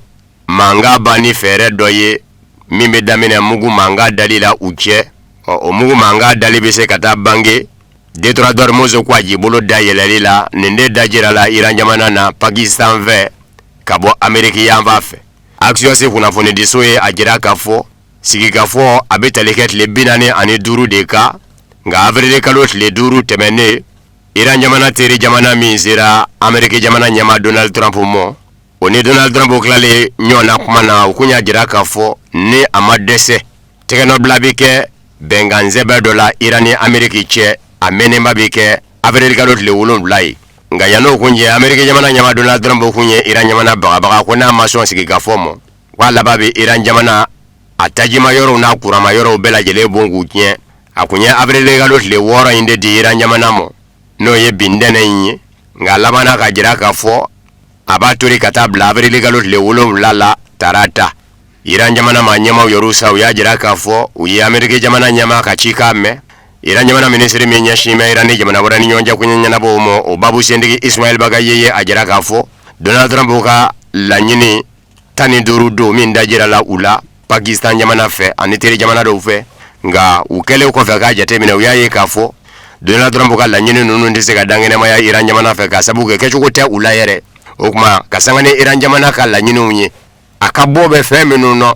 S21: mankan banni fɛɛrɛ dɔ ye min bɛ daminɛ mugu mankan dali la u cɛ. Ɔ, o mugu mankan dali bɛ se ka taa bange détroit d'Ormuz ko a jibolo dayɛlɛli la. Nin de dajirala Iran jamana na Pakistan fɛ ka bɔ Ameriki yanfan fɛ. Axios kunnafonidiso ye a jira k'a fɔ sigikafɔ a bɛ tali kɛ tile 45 de kan, nka avril kalo tile 5 tɛmɛnen, Iran jamana teri jamana min sera Ameriki jamana ɲɛmaa Donald Trump mɔ, o ni Donald Trump tilalen ɲɔgɔn na kuma na, u kun y'a jira k'a fɔ ni a ma dɛsɛ, tɛgɛnɔbila bɛ kɛ bɛnkan sɛbɛn dɔ la Iran ni Ameriki cɛ, a mɛnnenba bɛ kɛ avril kalo tile 7 ye. Nka yann'o kun cɛ, Ameriki jamana ɲɛmaa Donald Trump kun ye Iran jamana bagabaga ko n'a ma sɔn sigikafɔ mɔ, k'a laban bɛ Iran jamana a tajima yɔrɔw n'a kurama yɔrɔw bɛɛ lajɛlen bon k'u tiɲɛ. A kun ye avril kalo tile 6 in de di Iran jamana mɔ, n'o ye bi ntɛnɛn in ye. Nka a labanna k'a jira k'a fɔ a b'a tori ka taa bila avril kalo tile 7 la tarata. Iran jamana maa ɲɛmaaw yɛrɛw sa, u y'a jira k'a fɔ u ye Ameriki jamana ɲɛmaa ka cikan mɛn. Iran jamana minisiri min ɲɛsin bɛ Iran ni jamana wɛrɛ ni ɲɔgɔn cɛ koɲɛ ɲɛnabɔw ma, o babu sentigi Ismail Bagaye ye a jira k'a fɔ Donald Trump ka laɲini 15 don min dajirala u la Pakistan jamana fɛ ani teri jamana dɔw fɛ, Nka u kɛlen kɔfɛ k'a jateminɛ, u y'a ye k'a fɔ Donald Trump ka laɲini ninnu tɛ se ka dankɛnɛmaya Iran jamana fɛ, ka sabu kɛ kɛcogo tɛ u la yɛrɛ. O tuma ka sanga ni Iran jamana ka laɲiniw ye, a ka bɔ bɛ fɛn minnu nɔ,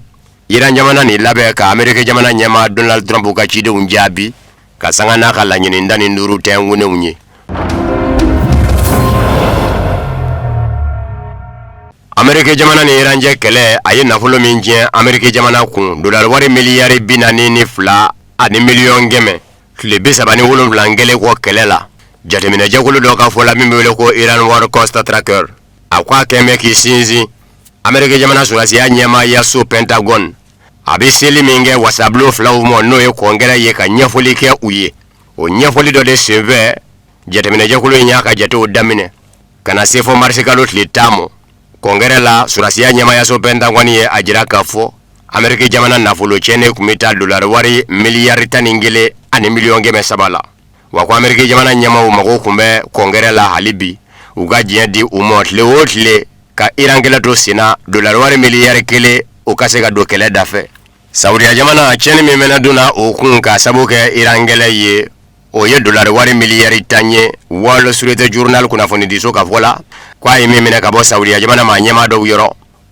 S21: Iran jamana ni labɛn ka Ameriki jamana ɲɛmaa Donald Trump ka cidenw jaabi ka sanga n'a ka laɲini 15 tɛnkunnenw ye. Ameriki jamana ni Iran cɛ kɛlɛ, a ye nafolo min tiɲɛ Ameriki jamana kun, dolari wari miliyari 42 ani miliyɔn 100, tile 37 kɛlen kɔ kɛlɛ la, jateminɛjɛkulu dɔ ka fɔ la min bɛ wele ko Iran War Cost Tracker, a ko a kɛn bɛ k'i sinsin Ameriki jamana sɔrɔdasiya ɲɛmaayaso Pentagon, a bɛ seli min kɛ wasabulon filaw ma, n'o ye kɔngɛrɛ ye, ka ɲɛfɔli kɛ u ye. O ɲɛfɔli dɔ de senfɛ, jateminɛjɛkulu in y'a ka jatew daminɛ ka na se fɔ marisikalo tile 10 ma. Kɔngɛrɛ la, sɔrɔdasiya ɲɛmaayaso Pentagon ye a jira k'a fɔ Ameriki jamana nafolo tiɲɛnen tun bɛ taa dolari wari miliyari 11 ani miliyɔn 300 la. Wa ko Ameriki jamana ɲɛmaaw mago tun bɛ kɔngɛrɛ la hali bi, u ka diɲɛ di u ma tile o tile ka Iran kɛlɛ to senna, dolari wari miliyari 1, o ka se ka don kɛlɛ dafɛ. Saudiya jamana, tiɲɛni min mɛnna donna o kun ka sabu kɛ Iran kɛlɛ ye, o ye dolari wari miliyari 10 ye. Wall Street Journal kunnafonidiso ka fɔ la, ko a ye min minɛ ka bɔ Saudiya jamana maa ɲɛmaa dɔw yɔrɔ,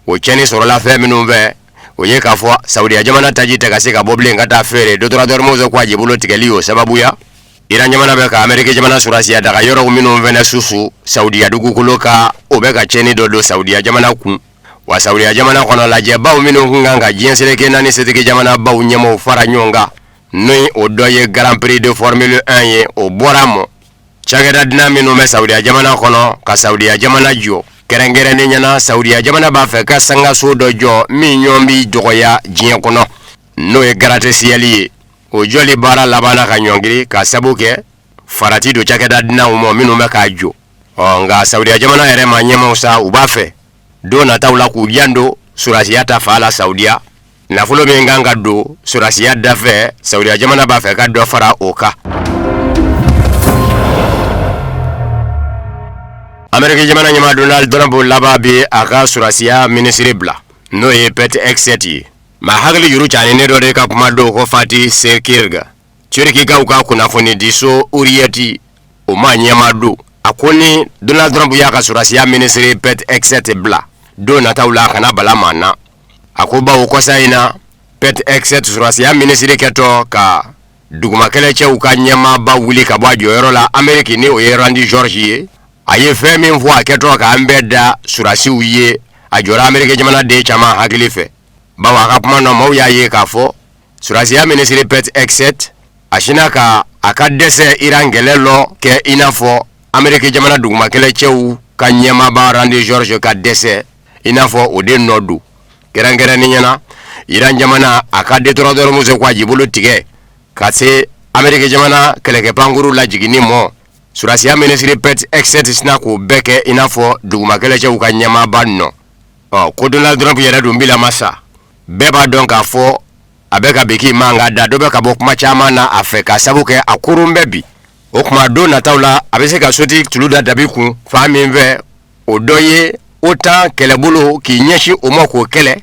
S21: o tiɲɛni sɔrɔla fɛn minnu fɛ, o ye k'a fɔ Saudiya jamana taji tɛ ka se ka bɔ bilen ka taa feere détroit d'Ormuz ko a jibolo tigɛli y'o sababuya. Iran jamana bɛ ka Ameriki jamana sɔrɔdasiya daga yɔrɔw minnu fɛnɛ susu Saudiya dugukolo kan, o bɛ ka tiɲɛni dɔ don Saudiya jamana kun. Wa Saudiya jamana kɔnɔ, lajɛbaw minnu kun kan ka diɲɛ seleke naani setigi jamanabaw ɲɛmaaw fara ɲɔgɔn kan, ni o dɔ ye Grand Prix de Formule 1 ye, o bɔra mɔ. Cakɛda dunan minnu bɛ Saudiya jamana kɔnɔ ka Saudiya jamana jɔ, kɛrɛnkɛrɛnnenya na Saudiya jamana b'a fɛ ka sangaso dɔ jɔ min ɲɔgɔn bɛ dɔgɔya diɲɛ kɔnɔ, n'o ye gratte-ciel ye. O jɔli baara labanna ka ɲɔngiri ka sabu kɛ farati don cakɛda dunanw ma minnu bɛ k'a jɔ. Ɔ nka Saudiya jamana yɛrɛ maa ɲɛmaaw sa, u b'a fɛ don nataw la k'u janto sɔrɔdasiya ta fan la Saudiya. Nafolo min kan ka don sɔrɔdasiya dafɛ, Saudiya jamana b'a fɛ ka dɔ fara o kan. Ameriki jamana ɲɛmaa Donald Trump laban bɛ a ka sɔrɔdasiya minisiri bila, n'o ye Pete Hegseth ye. Maa hakili juru caaninen dɔ de ka kuma don ko Fatih Serkirg, Turkikaw ka kunnafonidiso Hurriyet, o maa ɲɛmaa don. A ko ni Donald Trump y'a ka sɔrɔdasiya minisiri Pete Hegseth bila don nataw la, a kana bala maa na. A ko bawo kɔsa in na, Pete Hegseth sɔrɔdasiya minisiri kɛtɔ ka dugumakɛlɛcɛw ka ɲɛmaaba wuli ka bɔ a jɔyɔrɔ la Ameriki, ni o ye Randy George ye, a ye fɛn min fɔ a kɛtɔ k'an bɛɛ da sɔrɔdasiw ye, a jɔra Ameriki jamanaden caman hakili fɛ, bawo a ka kuma nɔ, maaw y'a ye k'a fɔ sɔrɔdasiya minisiri Pete Hegseth a sinna ka a ka dɛsɛ Iran kɛlɛ lɔ kɛ i n'a fɔ Ameriki jamana dugumakɛlɛcɛw ka ɲɛmaaba Randy George ka dɛsɛ, i n'a fɔ o de nɔ don. Kɛrɛnkɛrɛnnenya na, Iran jamana a ka détroit d'Ormuz ko a jibolo tigɛ ka se Ameriki jamana kɛlɛkɛ pankuru lajiginni mɔ, sɔrɔdasiya minisiri Pete Hegseth sinna k'o bɛɛ kɛ i n'a fɔ dugumakɛlɛcɛw ka ɲɛmaaba nɔ. Ɔ ko Donald Trump yɛrɛ dun bilama sa, bɛɛ b'a dɔn k'a fɔ a bɛ ka biki mankan da, dɔ bɛ ka bɔ kuma caman na a fɛ ka sabu kɛ a koron bɛ bi. O tuma don nataw la, a bɛ se ka soti tulu da dabi kun fan min fɛ, o dɔ ye OTAN kɛlɛbolo k'i ɲɛsin o ma k'o kɛlɛ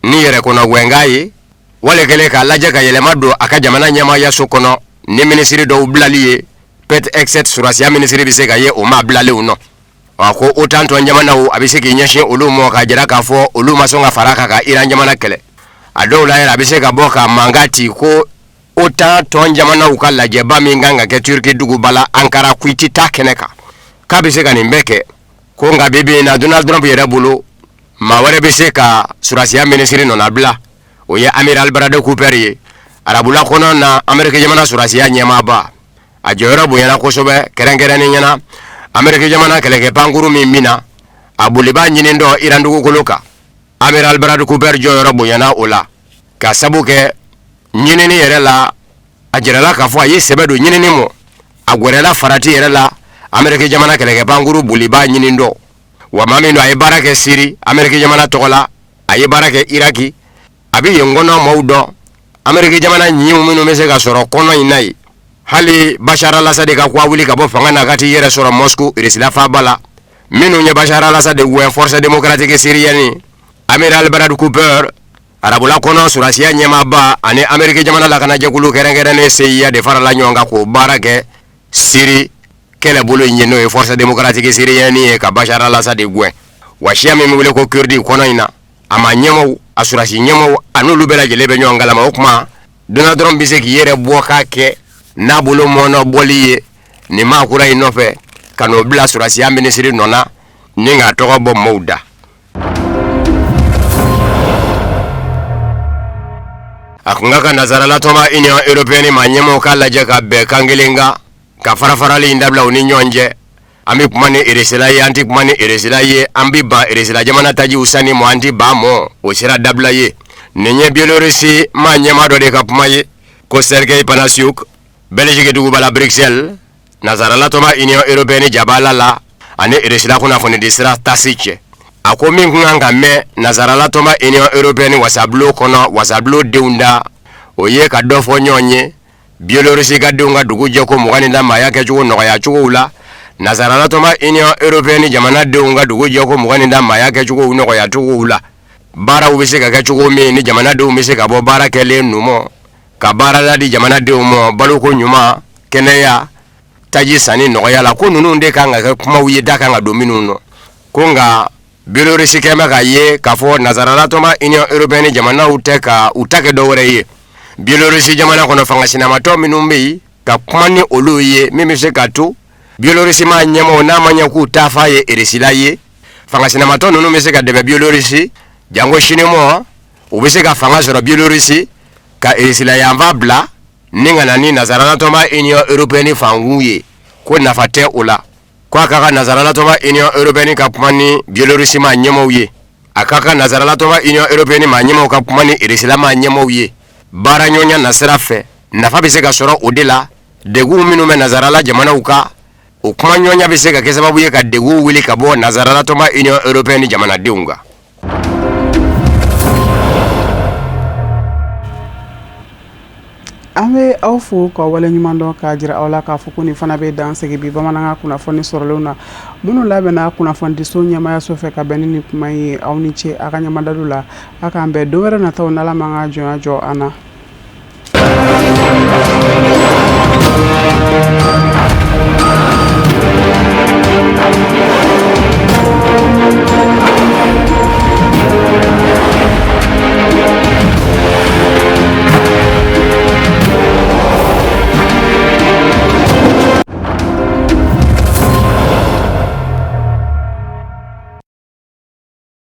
S21: ni yɛrɛkɔnɔgɛnkan ye, wale kɛlen k'a lajɛ ka yɛlɛma don a ka jamana ɲɛmaayaso kɔnɔ ni minisiri dɔw bilali ye. Pete Hegseth sɔrɔdasiya minisiri bɛ se ka ye o maa bilalenw nɔ. A ko OTAN tɔn jamanaw, a bɛ se k'i ɲɛsin olu ma k'a jira k'a fɔ olu ma sɔn ka fara a kan ka Iran jamana kɛlɛ. A dɔw la yɛrɛ, a bɛ se ka bɔ ka mankan ci ko OTAN tɔn jamanaw ka lajɛba min kan ka kɛ Turki duguba la Ankara, ko i tɛ taa kɛnɛ kan, k'a bɛ se ka nin bɛɛ kɛ. Ko nka bi bi in na, Donald Trump yɛrɛ bolo, maa wɛrɛ bɛ se ka sɔrɔdasiya minisiri nɔnabila, o ye amiral Bradley Cooper ye, arabula kɔnɔ na Ameriki jamana sɔrɔdasiya ɲɛmaaba. A jɔyɔrɔ bonyana kosɛbɛ, kɛrɛnkɛrɛnnenya na Ameriki jamana kɛlɛkɛ pankuru min binna a bolibaa ɲini dɔ Iran dugukolo kan, amiral Bradley Cooper jɔyɔrɔ bonyana o la ka sabu kɛ ɲinini yɛrɛ la. A jirala k'a fɔ a ye sɛbɛ don ɲinini mɔ, a gwɛrɛla farati yɛrɛ la Ameriki jamana kɛlɛkɛ pankuru bolibaa ɲini dɔ. Wa maa min don, a ye baara kɛ Siri Ameriki jamana tɔgɔ la, a ye baara kɛ Iraki, a bɛ yen kɔnɔ maaw dɔn, Ameriki jamana ɲiw minnu bɛ se ka sɔrɔ kɔnɔ in na yen. Hali Bashar al-Assad ka ko a wuli ka bɔ fanga na ka t'i yɛrɛ sɔrɔ Moscou, Irisila faaba la, minnu ye Bashar al-Assad gɛn, Force démocratique syrienne, amiral Brad Cooper. Arabula kɔnɔ sɔrɔdasiya ɲɛmaaba ani Ameriki jamana lakanajɛkulu kɛrɛnkɛrɛnnen CIA de farala ɲɔgɔn kan k'o baara kɛ Siri kɛlɛbolo in ye, n'o ye Force démocratique syrienne ye, ka Bashar al-Assad gɛn. Wa siya min bɛ wele ko Kurdi kɔnɔ in na, a maa ɲɛmaw, a sɔrɔdasi ɲɛmaw, a n'olu bɛɛ lajɛlen bɛ ɲɔgɔn kalama. O tuma Donald Trump bɛ se k'i yɛrɛ bɔ k'a kɛ n'a bolo mɔɔnɔbɔli ye nin maa kura in nɔfɛ, ka n'o bila sɔrɔdasiya minisiri nɔ na ni k'a tɔgɔ bɔ maaw da. A kun ka kan nansarala tɔnba Union européenne maa ɲɛmaaw k'a lajɛ ka bɛn kan kelen kan, ka farafarali in dabila u ni ɲɔgɔn cɛ. An bɛ kuma ni Irisila ye, an tɛ kuma ni Irisila ye, an bɛ ban Irisila jamana tajiw sanni mɔ, an tɛ ban mɔ, o sira dabila ye. Nin ye Biélorussie maa ɲɛmaa dɔ de ka kuma ye, ko Sergei Panasiuk, Belgique duguba la Bruxelles, nansarala tɔnba Union européenne jabala la ani Irisila kunnafonidi sira TASS cɛ. A ko min kun kan ka mɛn nansarala tɔnba Union européenne wasabulon kɔnɔ, wasabulon denw da, o ye ka dɔ fɔ ɲɔgɔn ye Biélorussie ka denw ka dugu jɛ ko 20 ni maaya kɛcogo nɔgɔya cogow la, nansarala tɔnba Union européenne jamana denw ka dugu jɛ ko 20 ni maaya kɛcogo nɔgɔya cogow la, baaraw bɛ se ka kɛ cogo min ni jamanadenw bɛ se ka bɔ baara kɛlen nu ka baarada di jamanadenw ma, baloko ɲuman, kɛnɛya, taji sanni nɔgɔya la, ko ninnu de kan ka kɛ kumaw ye da kan ka don minnu nɔ. Ko nka Biélorussie kɛn bɛ k'a ye k'a fɔ nansarala tɔnba Union européenne jamanaw tɛ ka u ta kɛ dɔwɛrɛ ye Biélorussie jamana kɔnɔ, fanga sinamatɔ minnu bɛ yen, ka kuma ni olu ye, min bɛ se ka to Biélorussie maa ɲɛmaaw, n'a ma ɲɛ k'u taafa ye Irisila ye, fanga sinamatɔ ninnu bɛ se ka dɛmɛ Biélorussie, janko sinimɔ u bɛ se ka fanga sɔrɔ Biélorussie ka Irisila yanfan bila ni ka na ni nansarala tɔnba Union européenne fankun ye, ko nafa tɛ o la. Ko a ka kan nansarala tɔnba Union européenne ka kuma ni Biélorussie maa ɲɛmaaw ye, a ka kan nansarala tɔnba Union européenne maa ɲɛmaaw ka kuma ni Irisila maa ɲɛmaaw ye baara ɲɔgɔnya nasira fɛ. Nafa bɛ se ka sɔrɔ o de la. Degun minnu bɛ nansarala jamanaw kan, o kuma ɲɔgɔnya bɛ se ka kɛ sababu ye ka degun wuli ka bɔ nansarala tɔnba Union européenne jamanadenw kan.
S1: An bɛ aw fo ka waleɲuman dɔn, k'a jira aw la k'a fɔ ko nin fana bɛ dan sigi bi bamanankan kunnafoni sɔrɔlenw na, minnu labɛnna kunnafonidiso ɲɛmaayaso fɛ ka bɛn ni nin kuma ye. Aw ni ce aw ka ɲɛmadali la. A k'an bɛn don wɛrɛ nataw, n'Ala m'an ka jɔnya jɔ an na.